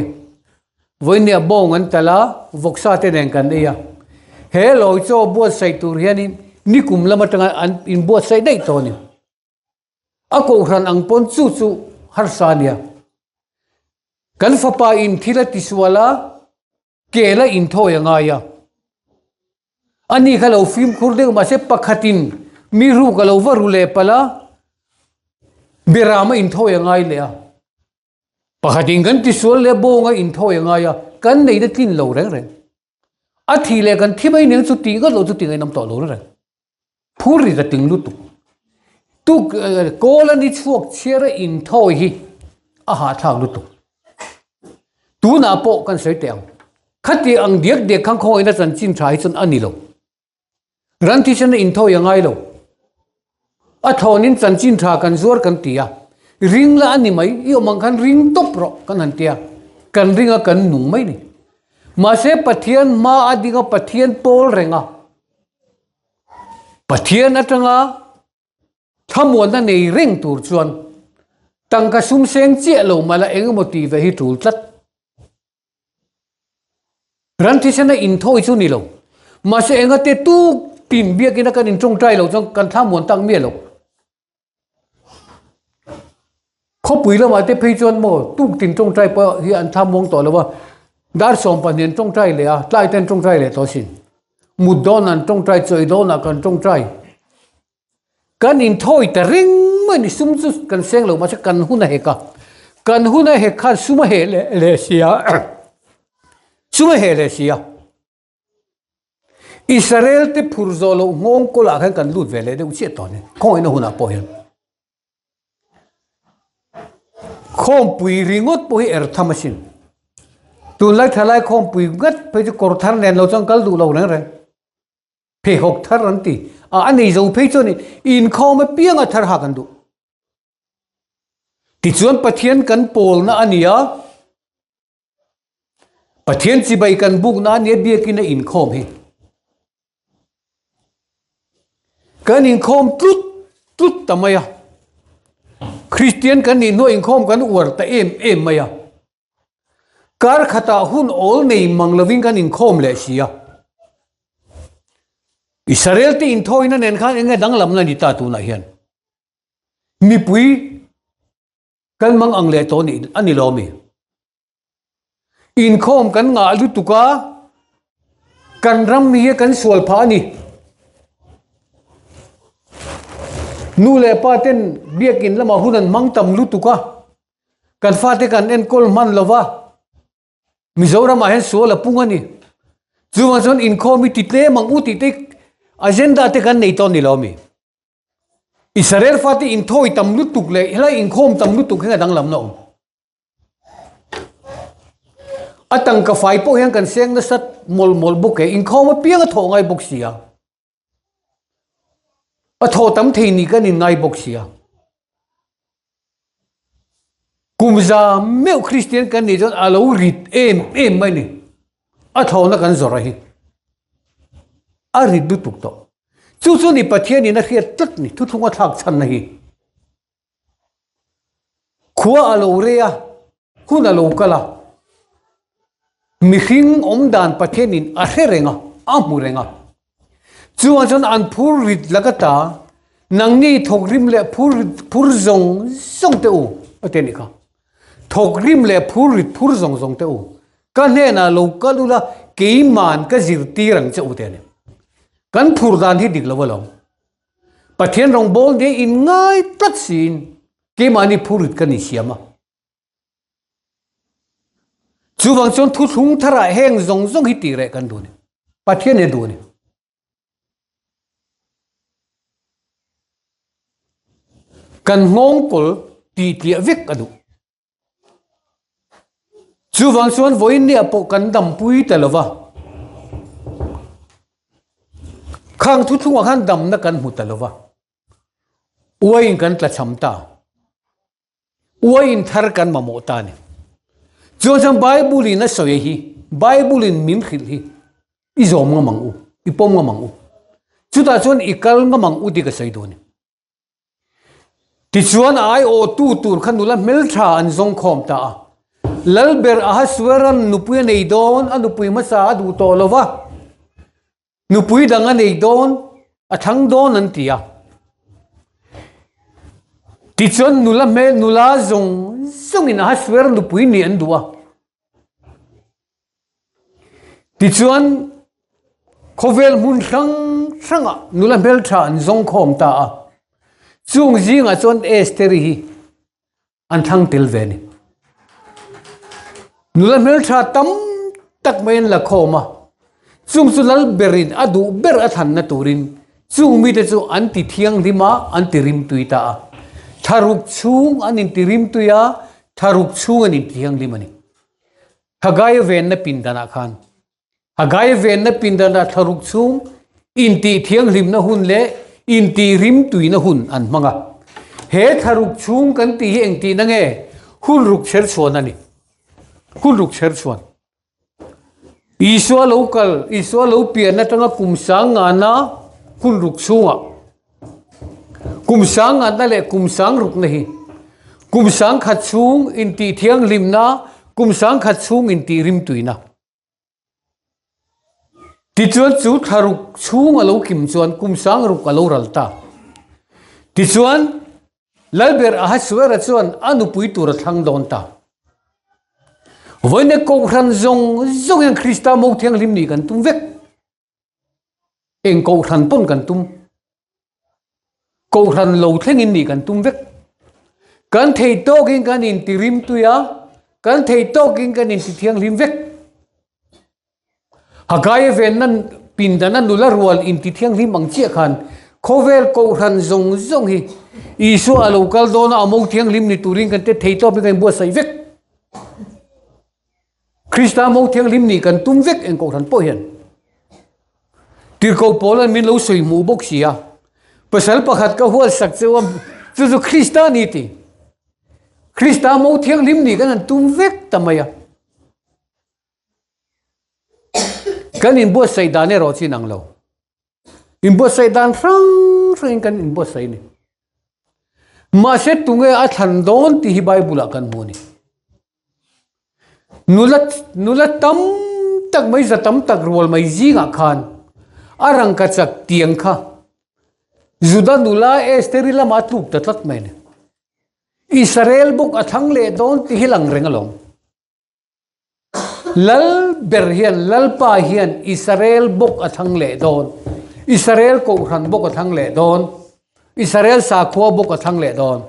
Vawinia bawng an talh a, vawksa te nen kan ei a. He lawi chaw buatsaih tur hianin nikum lam atanga an inbuatsaih daih tawh a ni. A kohhran ang pawn chu chu harsa a nia. Kan fapa in thil a tisual a. Kel a inthawi a ngai a. Ani kha lo fimkhur deuh mahse pakhatin mi ruk a lo va ru leh palh a, Beram a inthawi a ngai leh a. Pakhatin kan tisual leh bawng a inthawi a ngai a, kan neihna tlin lo reng reng. A thih leh kan thi mai nen chu tih ngawt loh chu tih ngaihnawm tawh lo reng reng. Phur ri ka ting lutuk. Tuk kawl a ni chhuak chhiar a inthawi hi a hahthlak lutuk. Tunah pawh kan sawi teh ang. Khati ang diak diak khan khawngaihna chanchin tha hi chuan a ni lo. Ran thisen a inthawi a ngai lo. A thlawnin chanchin tha kan zuar kan ti a. Ring la a ni mai, i awm ang khan ring tawp rawh kan han ti a. Kan ring a kan nung mai ni. Mahse Pathian hma a ding a Pathian pawl reng a. Pathian atanga thlamuanna nei reng tur chuan tangka sum seng chiah lo mah la eng emaw tih ve hi tul tlat. Ran thisena inthawi chu ni lo. Mahse engate tuk tin biakina kan intawngtai lo chuan kan thlamuan tak miah lo. Khawpui lamah te phei chuan maw tuk tin tawngtai pawh hi an thlamuang tawh lo a, dar 12 an tawngtai leh a, tlai te an tawngtai leh tawh asin. Mut dawnah an tawngtai, chawi dawnah kan tawngtai. Kan inthawi ta reng mai a ni, sum chu kan seng lo mahse kan hun a hek a, kan hun a hek khan sum a heh leh leh si a, sum a heh leh si a. Israel te phur zawh loh nghawng kawlah khan kan lut ve leh deuh chiah tawh a ni, khawngaihna hunah pawh hian. Khawmpui ringawt pawh hi er tham asin. Tunlai thalai khawmpui ngat phei chu kawr thar nen lo chuan kal duh lo reng reng. Pheikhawk thar an ti a, a nei zo phei chuan inkhawm apianga thar hak an duh. Tichuan Pathian kan pawlna a ni a, Pathian chibai kan bukna a nia biakin a inkhawm hi. Kan inkhawm tlut tlut ta mai a. Kristian kan nih hnuah inkhawm kan uar ta em em mai a. Kar khatah hun awl nei mang lovin kan inkhawm leh si a. Israel te inthawina nen khan enge danglamna ni ta tunah hian. Mipui kan mang ang leh tawh nih a ni lo mi. Inkhawm kan ngah lutuk a, kan ram hi kan sual phah a ni. Nu leh pa ten biakin lamah hun an hmang tam lutuk a, kan fate kan enkawl hman lo va, Mizoramah hian sual a pung a ni. Chuvang chuan inkhawm hi ti tlem ang u tih te agenda te kan nei tawh a ni lo mi. Israel fate inthawi tam lutuk leh helai inkhawm tam lutuk hian a danglam na awm. A tangka fai pawh hian kan seng nasa mawlh mawlh bawk e, inkhawm apiang a thawh ngai bawk si a. A thawh tam thei ni kan in ngai bawk si a. Kum za meuh Kristian kan nih chuan a lo rit em em mai ni. A thawhna kan zawrh a hi. A rit lutuk tawh. Chu chu ni Pathianin a hriat tlat ni thuthlung a thlak chhanna hi. Khua a lo rei a, hun a lo kal a. Mihring awm dan Pathianin a hre reng a, a hmu reng a. Chuvang chuan an phur rit laka ta, nangni thawk rim leh phur rit phur zawng zawng te u, a ti a nih kha. Thawk rim leh phur rit phur zawng zawng te u, ka hnenah lo kal ula keiman ka zirtir ang che u te a ni. Kan phur dan hi dik lo alawm. Pathian rawngbawl nia in ngai tlat siin keimahni phurrit ka ni siam a. Chuvang chuan thuthlung tharah heng zawng zawng hi tih reh kan duh a ni. Pathian hi a duh a ni. Kan nghawngkawl tih tliah vek a duh. Chuvang chuan vawiin nia pawh kan dampui ta lo va, khang thuthlungah khan damna kan hmu ta lo va, uaiin kan tlachham ta, uaiin thar kan mamawh ta a ni. Chuan chuan Bible-in a sawi hi, Bible-in min hrilh hi i zawm ngam ang u, i pawm ngam ang u. Chutah chuan i kal ngam ang u tih ka sawi duh a ni. Tichuan a aiawhtu tur kha nula hmeltha an zawng khawm ta a. Lalber Ahasueran nupui a nei dawn, a nupui hmasa a duh tawh lo va, nupui dang a nei dawn, a thlang dawn an ti a. Tichuan nula hmel nula zawng zawngin Ahasuer nupui nih an duh a. Tichuan, khawvel hmun hrang hrangah nula hmeltha an zawng khawm ta a, chung zingah chuan Estheri hi an thlang tel ve a ni. Nula hmeltha tam tak mai an la khawm a, chung chu lal berin a duh ber a thlanna turin chung mite chu an ti thianghlim a, an ti rimtui ta a. Thlaruk chhung an inti rimtui a, thlaruk chhung an inti thianghlim a ni. Hagaia venna pindanah khan Hagaia venna pindanah thlaruk chhung intih thianghlimna hun leh intih rimtuina hun an hmang a. He thlaruk chhung kan tih hi engtihna nge? Hun ruk chher chhuan a ni. Hun ruk chher chhuan. Isua lo kal, Isua lo pian atanga kum sang ngana hun ruk chhungah Kum sang ngatna leh kum sang rukna hi kum sang khat chhung intih thianghlimna, kum sang khat chhung intih rimtuina. Tichuan chu thla ruk chhung a lo kim chuan kum sang ruk a lo ral ta. Tichuan Lalber Ahasuera chuan a nupui tur a thlang dawn ta. Vawiin Kohhran zawng zawng hian Krista mo thianghlim nih kan tum vek. Eng kohhran pawn kan tum. Kohhran lo thlengin nih kan tum vek. Kan thei tawkin kan inti rimtui a, kan thei tawkin kan inti thianghlim vek. Hagaia venna pindana nula rual inti thianghlim ang chiah khan khawvel kohhran zawng zawng hi Isua a lo kal dawn a, a mo thianghlim ni turin kan te thei tawpin kan inbuatsaih vek. Krista mo thianghlim nih kan tum vek eng kohhran pawh hian. Tirhkoh Paula'n min lo sawi hmuh bawk si a, Pasal pakhat ka hual sak cheu a, chu chu Krista a ni ti. Krista mo thianghlim nih kan han tum vek ta mai a. Kan inbuatsaih dan erawh chu inang lo. Inbuatsaih dan hrang hrangin kan inbuatsaih a ni. Mahse tunge a thlan dawn tih hi Bible ah kan hmu a ni. Nula nula tam tak mai za tam tak rual mai zingah khan a rangkachak tiang kha Juda nula Estheri lamah a tluk ta tlat mai a ni. Israel bawk a thlang leh dawn tih hi lang reng alawm. Lal ber hian, Lalpa hian Israel bawk a thlang leh dawn. Israel kohhran bawk a thlang leh dawn. Israel sakhua bawk a thlang leh dawn.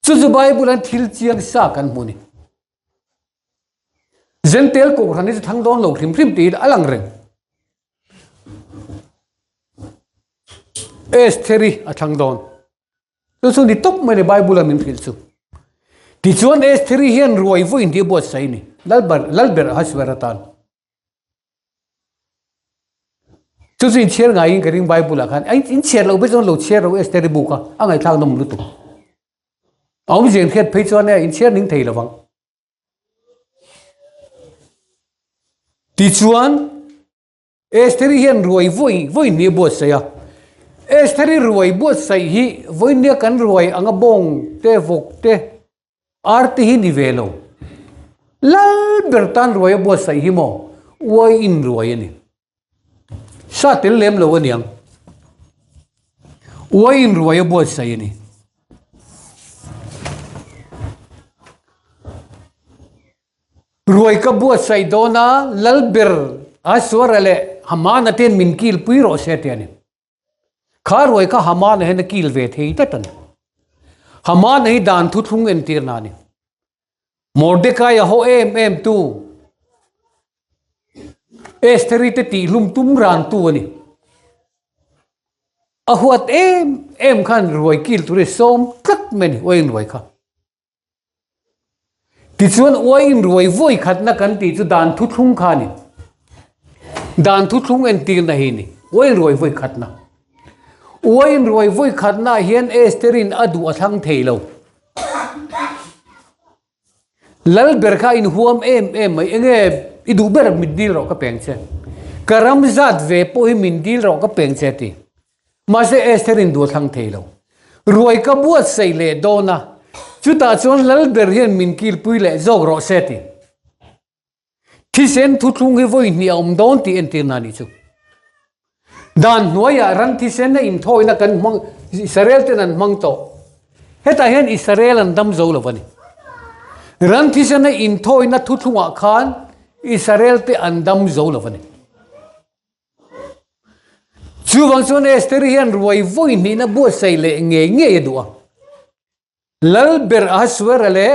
Chu chu Bible an thil chiang sa kan hmu ni. Gentile kohhran hi chu thlang dawn lo hrim hrim tiin a lang reng. Estheri a thlang dawn. Chu chu ni tawp mai ni Bible a min hrilh chu. Tichuan Estheri hian ruai vawiin tih a buatsaih a ni. Lalber Lalber Ahasuer atan. Chu chu inchhiar ngaiin ka ring Bible ah khan. Ai inchhiar loh phei chuan lo chhiar ro Estheri bu kha a ngaihthlak nawm lutuk. A awmzia in hriat phei chuan e inchhiar ning thei lovang. Tichuan Estheri hian ruai vawi vawi hnih a buatsaih a, Estheri ruai buatsaih hi vawinia kan ruai anga bawng te, vawk te, ar te hi ni ve lo. Lal ber tan ruai a buatsaih hi maw uai in ruai a ni. Sa tel lem lo a niang. Uai in ruai a buatsaih a ni. Ruai ka buatsaih dawn a, Lalber Ahasuera leh Hamana ten min kil pui rawh se ti a ni. Kha ruai kha Hamana hian a kil ve thei tlat a ni. Hamana hi dan thuthlung entirna a ni. Mordecai a haw em em tu, Estheri te tihlum tum ran tu a ni. A huat em em khan ruai kil tur hi sawm tlat mai a ni, uaiin ruai kha. Tichuan uaiin ruai vawi khatna kan tih chu dan thuthlung kha a ni. Dan thuthlung entirna hi a ni. Uaiin ruai vawi khatna. Uaiin ruai vawi khatnaah hian Estherin a duh a thlang thei lo. Lal ber kha a inhuam em em mai. Enge i duh ber min dil rawh ka peng che. Ka ram zat ve pawh hi min dil rawh ka peng che a ti. Mahse Esther in duh a thlang thei lo. Ruai ka buatsaih leh dawn a, chutah chuan lal ber hian min kilpui leh zawk rawh se ti. Thisen thuthlung hi vawi hnih a awm dawn tih entirna a nih chu. Dan hnuaiah ran thisen a inthawina kan hmang, Israel ten an hmang tawh. Hetah hian Israel an dam zo lo a ni. Ran thisen a inthawina thuthlungah khan Israel te an dam zo lo a ni. Chuvang chuan Esther hian ruai vawi hnihna buatsaih leh ngei ngei a duh a. Lalber Ahasuera leh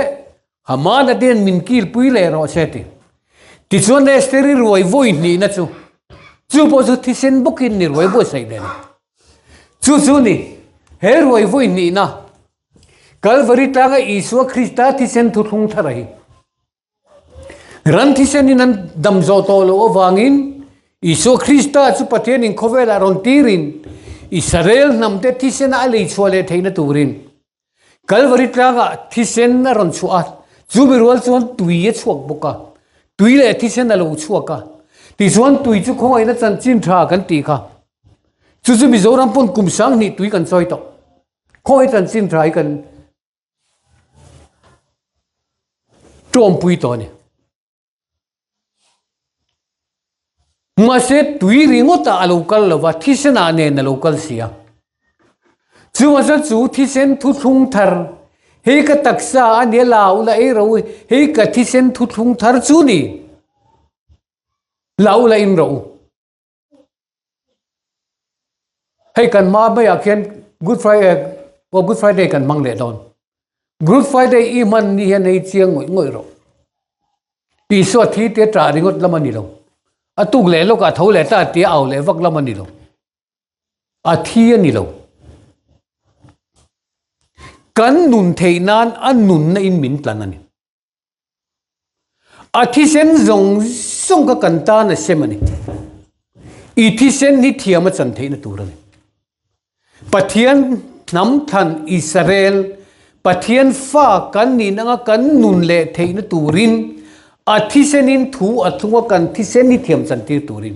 Hamana te hian min kilpui leh rawh se a ti. Tichuan Esther-i ruai vawi hnihna chu, chu pawh chu thisen bawkin ni ruai buatsaih leh a ni. Chu chu ni, he ruai vawi hnihna Kalvari tlanga Isua Krista thisen thuthlung thar a hi. Ran thisenin an dam zawh tawh loh avangin Isua Krista chu Pathianin khawvelah rawn tirin Israel hnamte thisena a lei chhuah leh theihna turin Kalvari tlangah thisen a rawn chhuah a, chumi rual chuan tui a chhuak bawk a, tui leh thisen a lo chhuak a, tichuan tui chu khawngaihna chanchin tha kan tih kha. Chu chu Mizoram pawn kum sanghnih tui kan chawi tawh. Khawngaih chanchin tha hi kan Ṭawmpui tawh a ni. Mahse tui ringawtah a lo kal lo va, thisenah nen a lo kal si a. Chuvang chuan chu thisen thuthlung thar, hei ka taksa a nia la ula ei ro, hei ka thisen thuthlung thar chu ni, la ula in ro u. Hei kan hma maiah khian Good Friday aw Good Friday kan hmang leh dawn. Good Friday i hman ni hian hei chiang ngawih ngawih rawh. Isua thi te ṭah ringawt lam a ni lo. A tuk leh lawkah tho leh ta tia au leh vak lam a ni lo. A thi a ni lo. Kan nun theih nan a nunna in min tlan a ni. A thisen zawng zawng kha kan tan a sem a ni. I thisen hi thiam a chan theihna tur a ni. Pathian hnam thlan Israel, Pathian fa kan nih nanga kan nun leh theihna turin a thisenin thu a thlung a kan thisen hi thiam chan tir turin.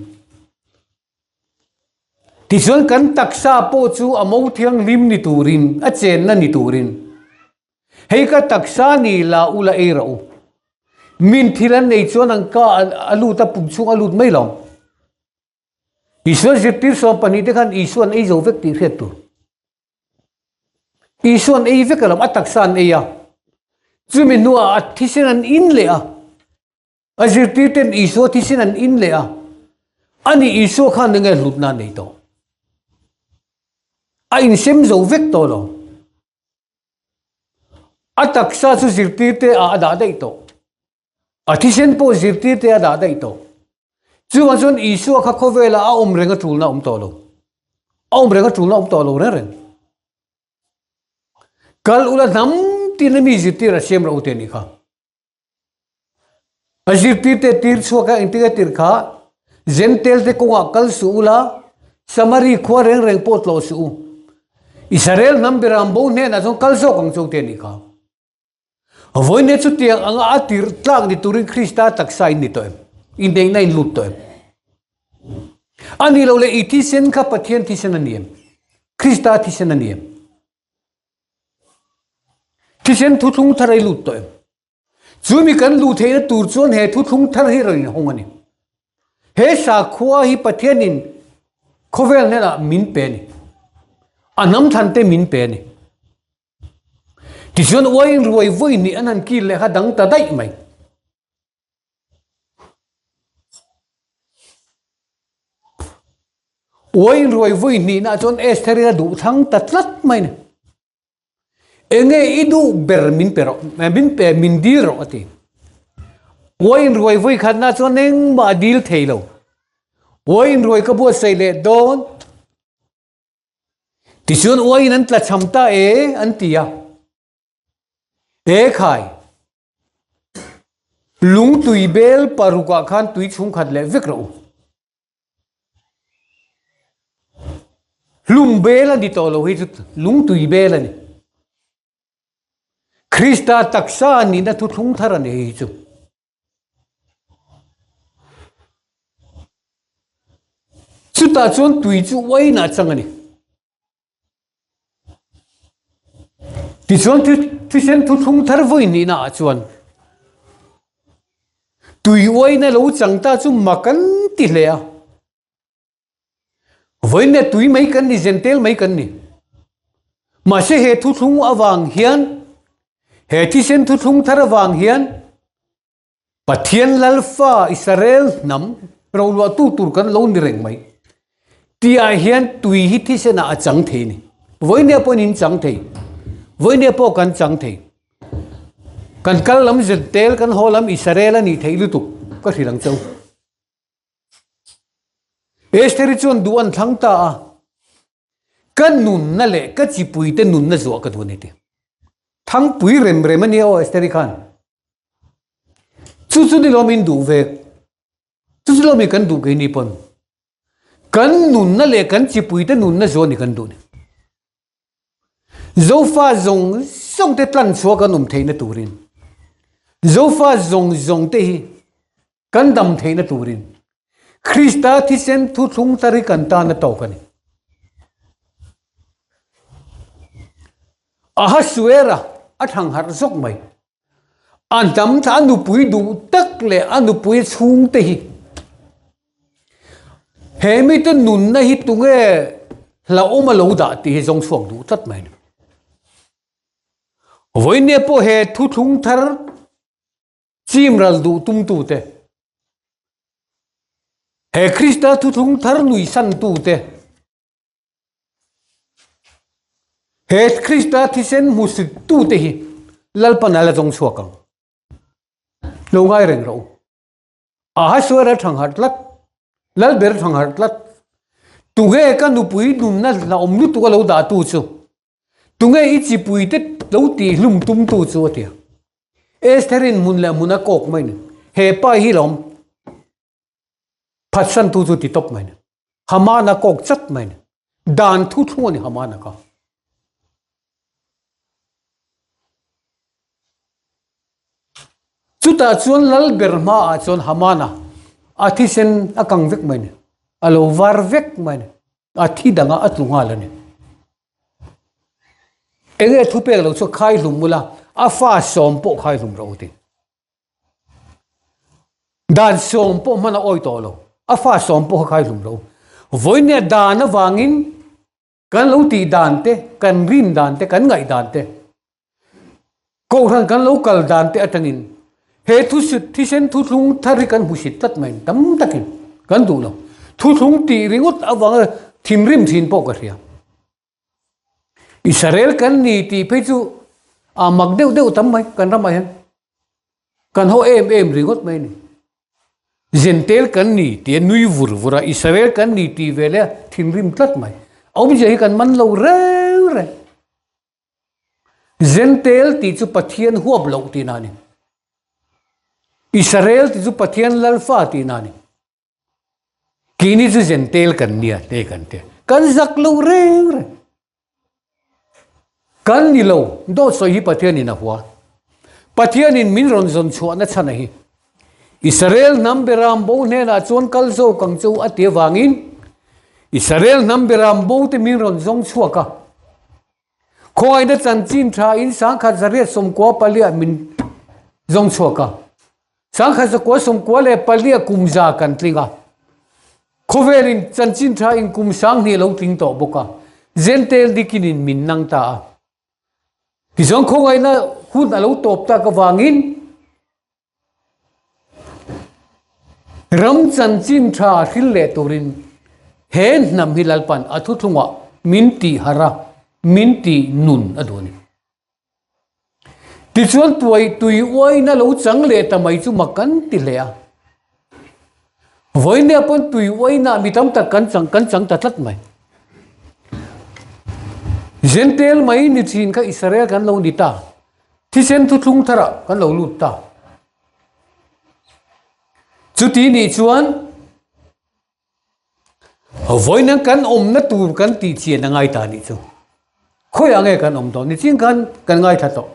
Tichuan kan taksa pawh chu a mo thianghlim ni turin, a chenna ni turin. Hei ka taksa ni la u la ei rawh u. Min thil an nei chuan an ka a lut a pum chhung a lut mai lo. Isua zirtir 12 te khan Isua an ei zo vek tih hriat tur. Isua an ei vek alawm, a taksa an ei a. Chumi hnuah a thisen an in leh a. A zirtir ten Isua thisen an in leh a. Ani Isua khan enge hlutna a nei tawh. A insem zo vek tawh lo. A taksa chu zirtir te ah a dah daih tawh. A thisen pawh zirtir te a dah daih tawh. Chuvang chuan Isua kha khawvelah a awm reng a tulna a awm tawh lo. A awm reng a tulna a awm tawh lo reng reng. Kal ula hnam tin a mi zirtir a siam rawh u te nih kha. A zirtir te tir chhuak a engtik a tir kha Gentile te kawngah kal suh ula Samari khua reng reng pawh tlawh suh u. Israel hnam beram bo hnenah chuan kal zawk ang cheu te nih kha. Vawiin chutiang anga a tir tlak ni turin Krista taksa in ni tawh em? Inneihna in lut tawh em? A nih loh leh i thisen kha Pathian thisen a ni em? Krista thisen a ni em? Thisen thuthlung thar a i lut tawh em? Chu mi kan luh theihna tur chuan he thuthlung thar hi rawn inhawng a ni. He sakhua hi Pathianin khawvel hnenah min pe a ni. A hnam thlan te min pe a ni. Tichuan uaiin ruai vawi hnih an han kil leh kha dang ta daih mai. Uaiin ruai vawi hnihna chuan Estherin a duh thlang ta tlat mai ni. Enge i duh ber min pe rawh, min pe min dil rawh a ti. Uaiin ruai vawi khatna chuan engmah a dil thei lo. Uaiin ruai ka buatsaih leh dawn. Tichuan uaiin an tlachham ta e an ti a. E khai! Lungtui bel parukah khan tui chhung khat leh vek rawh u. Hlum bel a ni tawh lo hi chu lungtui bel a ni. Krista taksa nihna thuthlung thar a ni hei hi chu. Chutah chuan tui chu uainah chang a ni. Tichuan thisen thuthlung thar vawi hnihna ah chuan tui uaina lo chang ta chu mak an ti hle a. Vawiin tui mai kan ni, zentel mai kan ni. Mahse he thuthlung avang hian, he thisen thuthlung thar avang hian Pathian Lalfa Israel hnam roluahtu tur kan lo ni reng mai. Tihah hian tui hi thisenah a chang thei ni. Vawiin pawhin in chang thei. Vawiin pawh kan chang thei. Kan kal lam zentel, kan haw lam Israel a nih theih lutuk ka hrilh ang cheu. Estheri chuan duh an thlang ta a, Ka nunna leh ka chipuite nunna zuah ka duh a ni ti. Thangpui rem rem a nia aw Estheri khan. Chu chu ni lawm in duh ve. Chu chu lawm in kan duh keini pawn. Kan nunna leh kan chipuite nunna zuah ni kan duh ni. Zofa zawng zawng te tlan chhuah kan awm theihna turin Zofa zawng zawng te hi Kan dam theihna turin Krista thisen thuthlung tar hi kan tan a tawk a ni. Ahasuera a thlang harh zawk mai. A hnam thla a nupui duh tak leh a nupui chhungte hi he mite nunna hi tunge hlauhawm a lo dah tih hi zawng chhuak duh tlat mai a ni. Vawinia pawh he thuthlung thar Chim ral duh tumtute, he Krista thuthlung thar nuihsantute, he Krista thisen hmusittute hi Lalpan a la zawng chhuak ang. Lo ngai reng rawh u. Ahasuera thangharh tlat, Lalber thangharh tlat, tunge ka nupui nunna hlauhawm lutuk a lo dahtu chu? Tunge i chipuite lo tihhlum tumtu chu a ti a. Estherin hmun leh hmun a kawk mai ni. He pa hi lawm phatsantu chu ti tawp mai ni. Hamana kawk chat mai ni. Dan thu thlung a ni Hamana kha. Chutah chuan lal ber hmaah chuan Hamana a thisen a kang vek mai ni. A lo var vek mai ni. A thi danga a tlu nghal a ni. Enge thupek lo chu khai hlum ula, a fa sawm pawh khai hlum rawh u ti. Dan sawm pawh hman a awi tawh lo, a fa sawm pawh kha khai hlum rawh u. Vawinia dan avangin kan lo tih dan te, kan rin dan te, kan ngaih dan te, Kohhran kan lo kal dan te atangin he thusut thisen thuthlung thar hi kan hmusit tlat mai tam takin kan duh lo. Thuthlung tih ringawt avanga thinrim thin pawh ka hria. Israel kan ni tih phei chu a mak deuh deuh tam mai kan ramah hian. Kan haw em em ringawt mai a ni. Zentel kan ni tih a nui vur vur a, Israel kan ni tih ve leh a thinrim tlat mai. Awmzia hi kan man lo reng reng. Zentel tih chu Pathian huap loh tihna a ni. Israel tih chu Pathian lalfa tihna a ni. Keini chu Zentel kan nia te kan ti. Kan zak lo reng reng. Kan ni lo, dawt sawi hi Pathianin a hua. Pathianin min rawn zawn chhuahna chhan a hi. Israel hnam beram bo hnenah chuan kal zawk ang che u a ti avangin Israel hnam beram bo te min rawn zawng chhuak a. Khawngaihna chanchin tha in sangkhat zariat sawmkua paliah min zawng chhuak a. Sangkhat zakua sawmkua leh paliah kum za kan tling a. Khawvelin chanchin tha in kum sanghnih lo tling tawh bawk a. Zentel dikin in min nang ta a. Tichuan khawngaihna hun a lo tawp tak avangin Ram chanchin tha hril leh turin he hnam hi Lalpan a thuthlungah min tih harh a, min tih nun a duh a ni. Tichuan tuai tui uaina lo chang leh ta mai chu mak kan ti hle a. Vawinia pawn tui uaina mi tam tak kan chang kan chang ta tlat mai. Zentel mai ni thin kha Israel kan lo ni ta. Thisen thuthlung tharah kan lo lut ta. Chuti nih chuan vawiin ang kan awmna tur kan tih chian a ngai ta nih chu. Khawiah nge kan awm tawh? Nichin khan kan ngaithla tawh.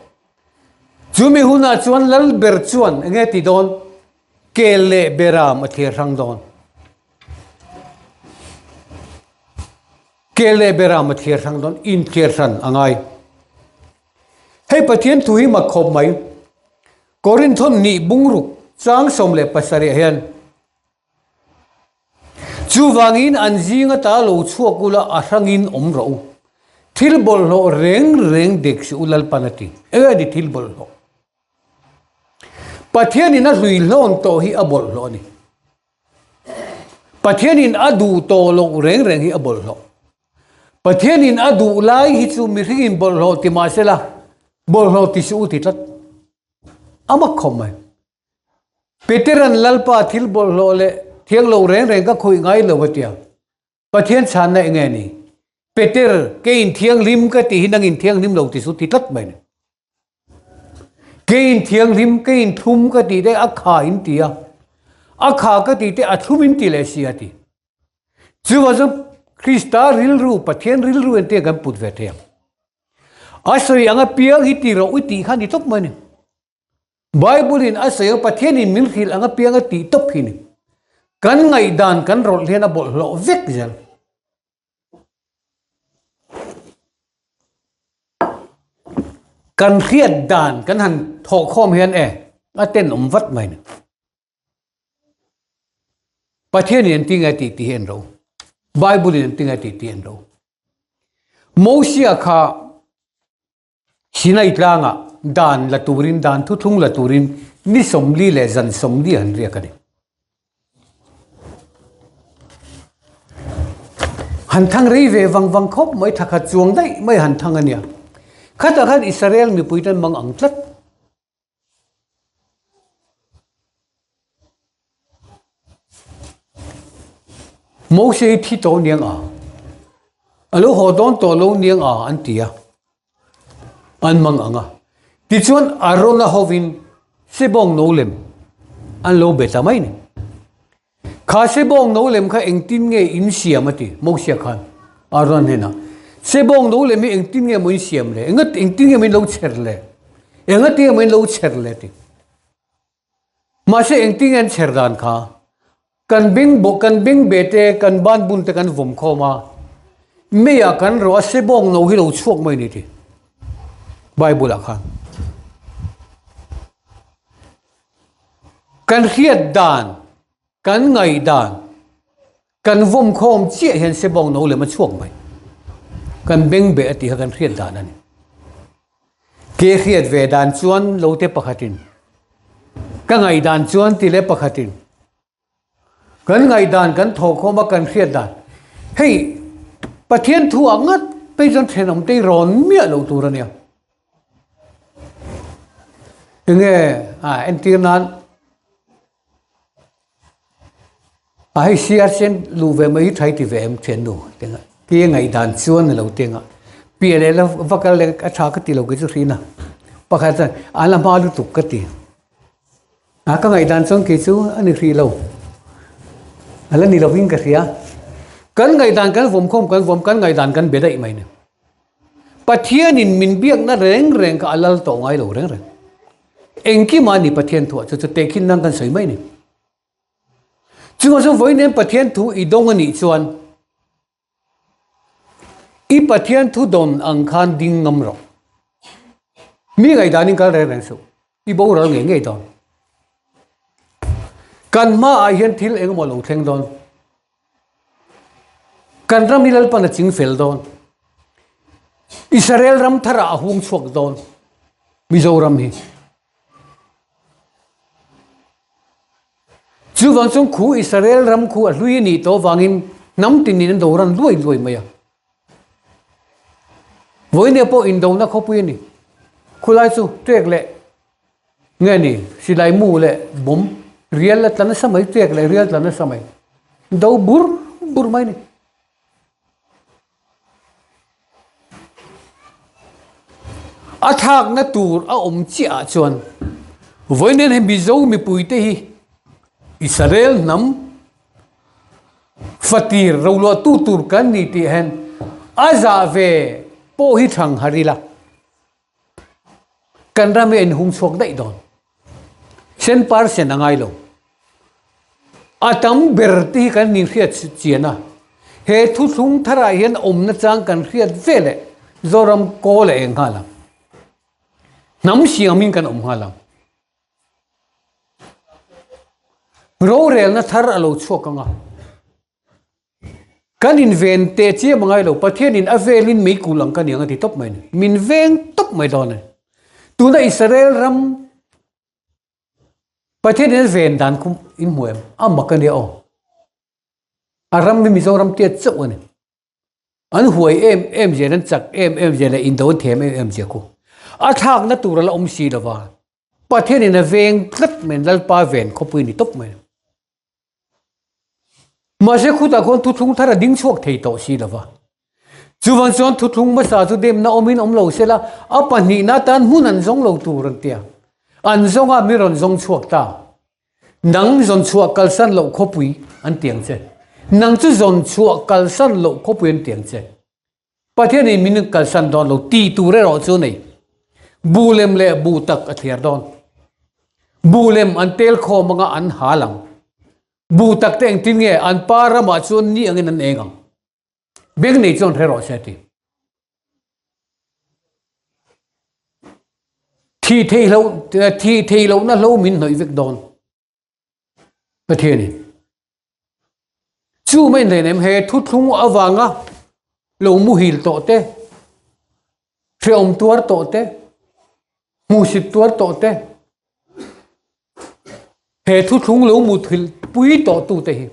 Chumi hunah chuan lal ber chuan enge ti dawn? Kel leh beram a thlir hrang dawn. Kel leh beram a thlir hrang dawn, inthlir hran a ngai. Hei Pathian thu hi mak khawp mai. Korinthon nih bungruk chang 17 ah hian, Chuvangin an zing ata lo chhuak ula a hrangin awm rawh u. Thil bawlhhlawh reng reng dek suh u Lalpan a ti. Enge a ni thil bawlhhlawh? Pathianin a hlui hlawn tawh hi a bawlhhlawh a ni. Pathianin a duh tawh loh reng reng hi a bawlhhlawh. Pathianin a duh lai hi chu mihringin bawlhhlawh ti mah sela, bawlhhlawh ti suh u ti tlat. A mak khawp mai. Peteran Lalpa thil bawlhhlawh leh thiang lo reng reng ka khawih ngai lo a tia. Pathian chhanna eng nge ni? Peter, keiin thianghlim ka tih hi nangin thianghlim lo ti suh ti tlat mai ni. Keiin thianghlim, keiin thlum ka tih te a kha in ti a, a kha ka tih te a thlum in ti leh si a ti. Chuvang chuan Krista rilru, Pathian rilru en te kan put ve thei ang. A sawi ang apiang hi ti rawh u tih kha ni tawp mai ni. Bible in a sawi ang Pathian in min hrilh ang apiang a tih tawp hi ni. Kan ngaihdan kan rawlh hian a bawlhhlawh vek zel. Kan hriat dan kan han thawhkhawm hian e a tenawm vat mai ni. Pathian in an ti nge tih tih hi an ro. Bible in an ti nge tih tih an ro. Mosia kha Sinai tlangah dan la turin, dan thuthlung la turin ni 40 leh zan 40 han riak a ni. Han thang rei ve vang vang khawp mai thakhat chuang daih mai han thang a nia. Khatah khan Israel mipui ten mang ang tlat. Mose hi thi tawh niang a, a lo haw dawn tawh lo niang a an ti a, an mang ang a. Tichuan Arona hovin Sebawng no lem. An lo be ta mai ni. Kha sebawng no lem kha engtin nge in siam a ti Mosia khan Aaron hnenah. Sebawng no lem hi engtin nge maw in siam le? Enga engtin nge maw in lo chher le? Enga tinge maw in lo chher le? a ti. Mahse engtin nge an chher dan kha? Kan beng bawh kan beng be te kan ban bun te kan vawm khawm a, meiah kan rawh a sebawng no hi lo chhuak mai ni ti Bible ah khan. Kan hriat dan, kan ngaih dan, kan vawm khawm chiah hian sebawng no lem a chhuak mai. Kan beng beh a tih kha kan hriat dan a ni. Ke hriat ve dan chuan lo te pakhatin, ka ngaih dan chuan ti leh pakhatin, kan ngaih dan kan thawh khawm a kan hriat dan. Hei, Pathian thu ah ngat phei chuan thenawm te hi rawn miah loh tur a nia. Enge a entir nan a hei siar sen luh ve mai hi tha i ti ve em thiannu tenga ti a ngaihdan chuan a lo tenga piah leh la va kal leh a tha ka ti lo kei chu hrin a pakhat chuan a la hma lutuk ka ti a ka ngaihdan chuan kei chu a ni hrih lo a la ni lovin ka hria kan ngaihdan kan vawm khawm kan vawm kan ngaihdan kan be daih mai ni. Pathianin min biakna reng reng kha a lal tawh ngai lo reng reng. Engkimah ni Pathian thuah chu chu tehkhin nan kan sawi mai ni. Chungah chuan vawiin Pathian thu i dawng a nih chuan i Pathian thu dawn ang khan ding ngam rawh. Mi ngaihdanin kal reng reng suh. I boral ngei ngei dawn. Kan hmaah hian thil engemaw lo thleng dawn. Kan ram hi Lalpan a ching fel dawn. Israel ram tharah a hung chhuak dawn. Mizoram hi. Chuvang chuan khu Israel ram khu a hlui a nih tawh avangin hnam tinin an doran luai luai mai a. Vawinia pawh indona khawpui a ni. Khulai chu ṭek leh Nge ni, silai mu leh bawm rial a tla nasa mai, ṭek leh rial tla nasa mai. Do bur bur mai ni. A thlakna tur a awm chiah ah chuan vawiin hei Mizo mipuite hi Israel hnam fatir roluahtu tur kan ni tih hian a zah ve pawh hi thang har ila. Kan ram hi a inhung chhuak daih dawn. Sen par sen a ngai lo. A tam ber te hi kan inhriat chian a. He thuthlung tharah hian awmna chang kan hriat ve leh Zoram kawl a eng nghal ang. Hnam siamin kan awm nghal ang. Rorelna thar a lo chhuak ang a. Kan inven teh chiam a ngai lo, Pathianin a velin mei kul ang ka ni ang a ti tawp mai a ni. Min veng tawp mai dawn a ni. Tuna Israel ram Pathianin a ven dan khu in hmu em? A mak a nia aw. A ram hi Mizoram tiat chauh a ni. An huai em em zel, an chak em em zel leh indo an thiam em em zia khu. A thlakna tur a la awm si lova. Pathianin a veng tlat mai, Lalpa ven khawpui a ni tawp mai a ni. Mahse khutah khuan thuthlung thar a ding chhuak thei tawh si lova. Chuvang chuan thuthlung hmasa chu demna awmin awm lo sela, a pahnihna atan hmun an zawng lo tur an tia. An zawng a, mi rawn zawng chhuak ta. Nang zawn chhuah kalsan loh khawpui an ti ang che. Nang chu zawn chhuah kalsan loh khawpui an ti ang che. Pathianin min kalsan dawn lo ti tur erawh chu nei. Bu lem leh bu tak a thliar dawn. Bu lem an tel khawm anga an hal ang. Bu tak te engtin nge an pa ramah chuan ni angin an eng ang. Beng nei chuan hre rawh se a ti. Thih theih loh thih theih lohna hlo min hnawih vek dawn. Pathianin. Chu mai hnen em he thuthlung avanga lo muhil tawh te, hrehawm tuar tawh te, hmuhsit tuar tawh te, he thuthlung lo muthilh pui tawh tu te hi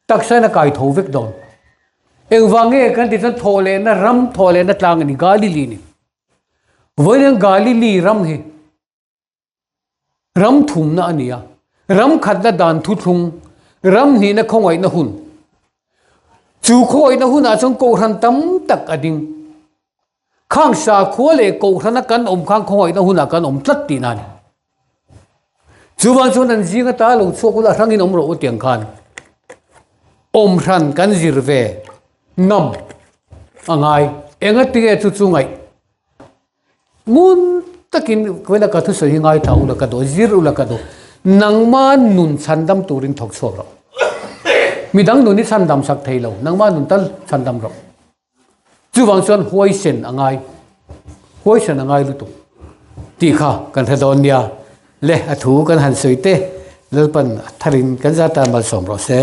taksa in a kai tho vek dawn. Engvang nge kan tih chuan thawh lehna ram, thawh lehna tlang a ni, Galili ni. Vawiin Galili ram hi Ram thumna a ni a, ram khatna dan thuthlung, ram hnihna khawngaihna hun. Chu khawngaihna hunah chuan kohhran tam tak a ding. Khang sakhua leh kohhrana kan awm khan khawngaihna hunah kan awm tlat tihna a ni. Chuvang chuan an zing ata lo chhuak ula hrangin awm rawh u tiang khan awm hran kan zir ve ngam a ngai. Enga tinge chu chu ngaih ngun takin kawela ka thusawi hi ngaithla ula ka duh, zir ula ka duh. Nangma nun chhandam turin thawk chhuak rawh. Midang nun hi chhandam sak thei lo, nangma nun tal chhandam rawh. Chuvang chuan huaisen a ngai, huaisen a ngai lutuk tih kha kan hre dawn nia. Le a thu kan han sawi te Lalpan a tharin kan zat tan malsawm rawh se.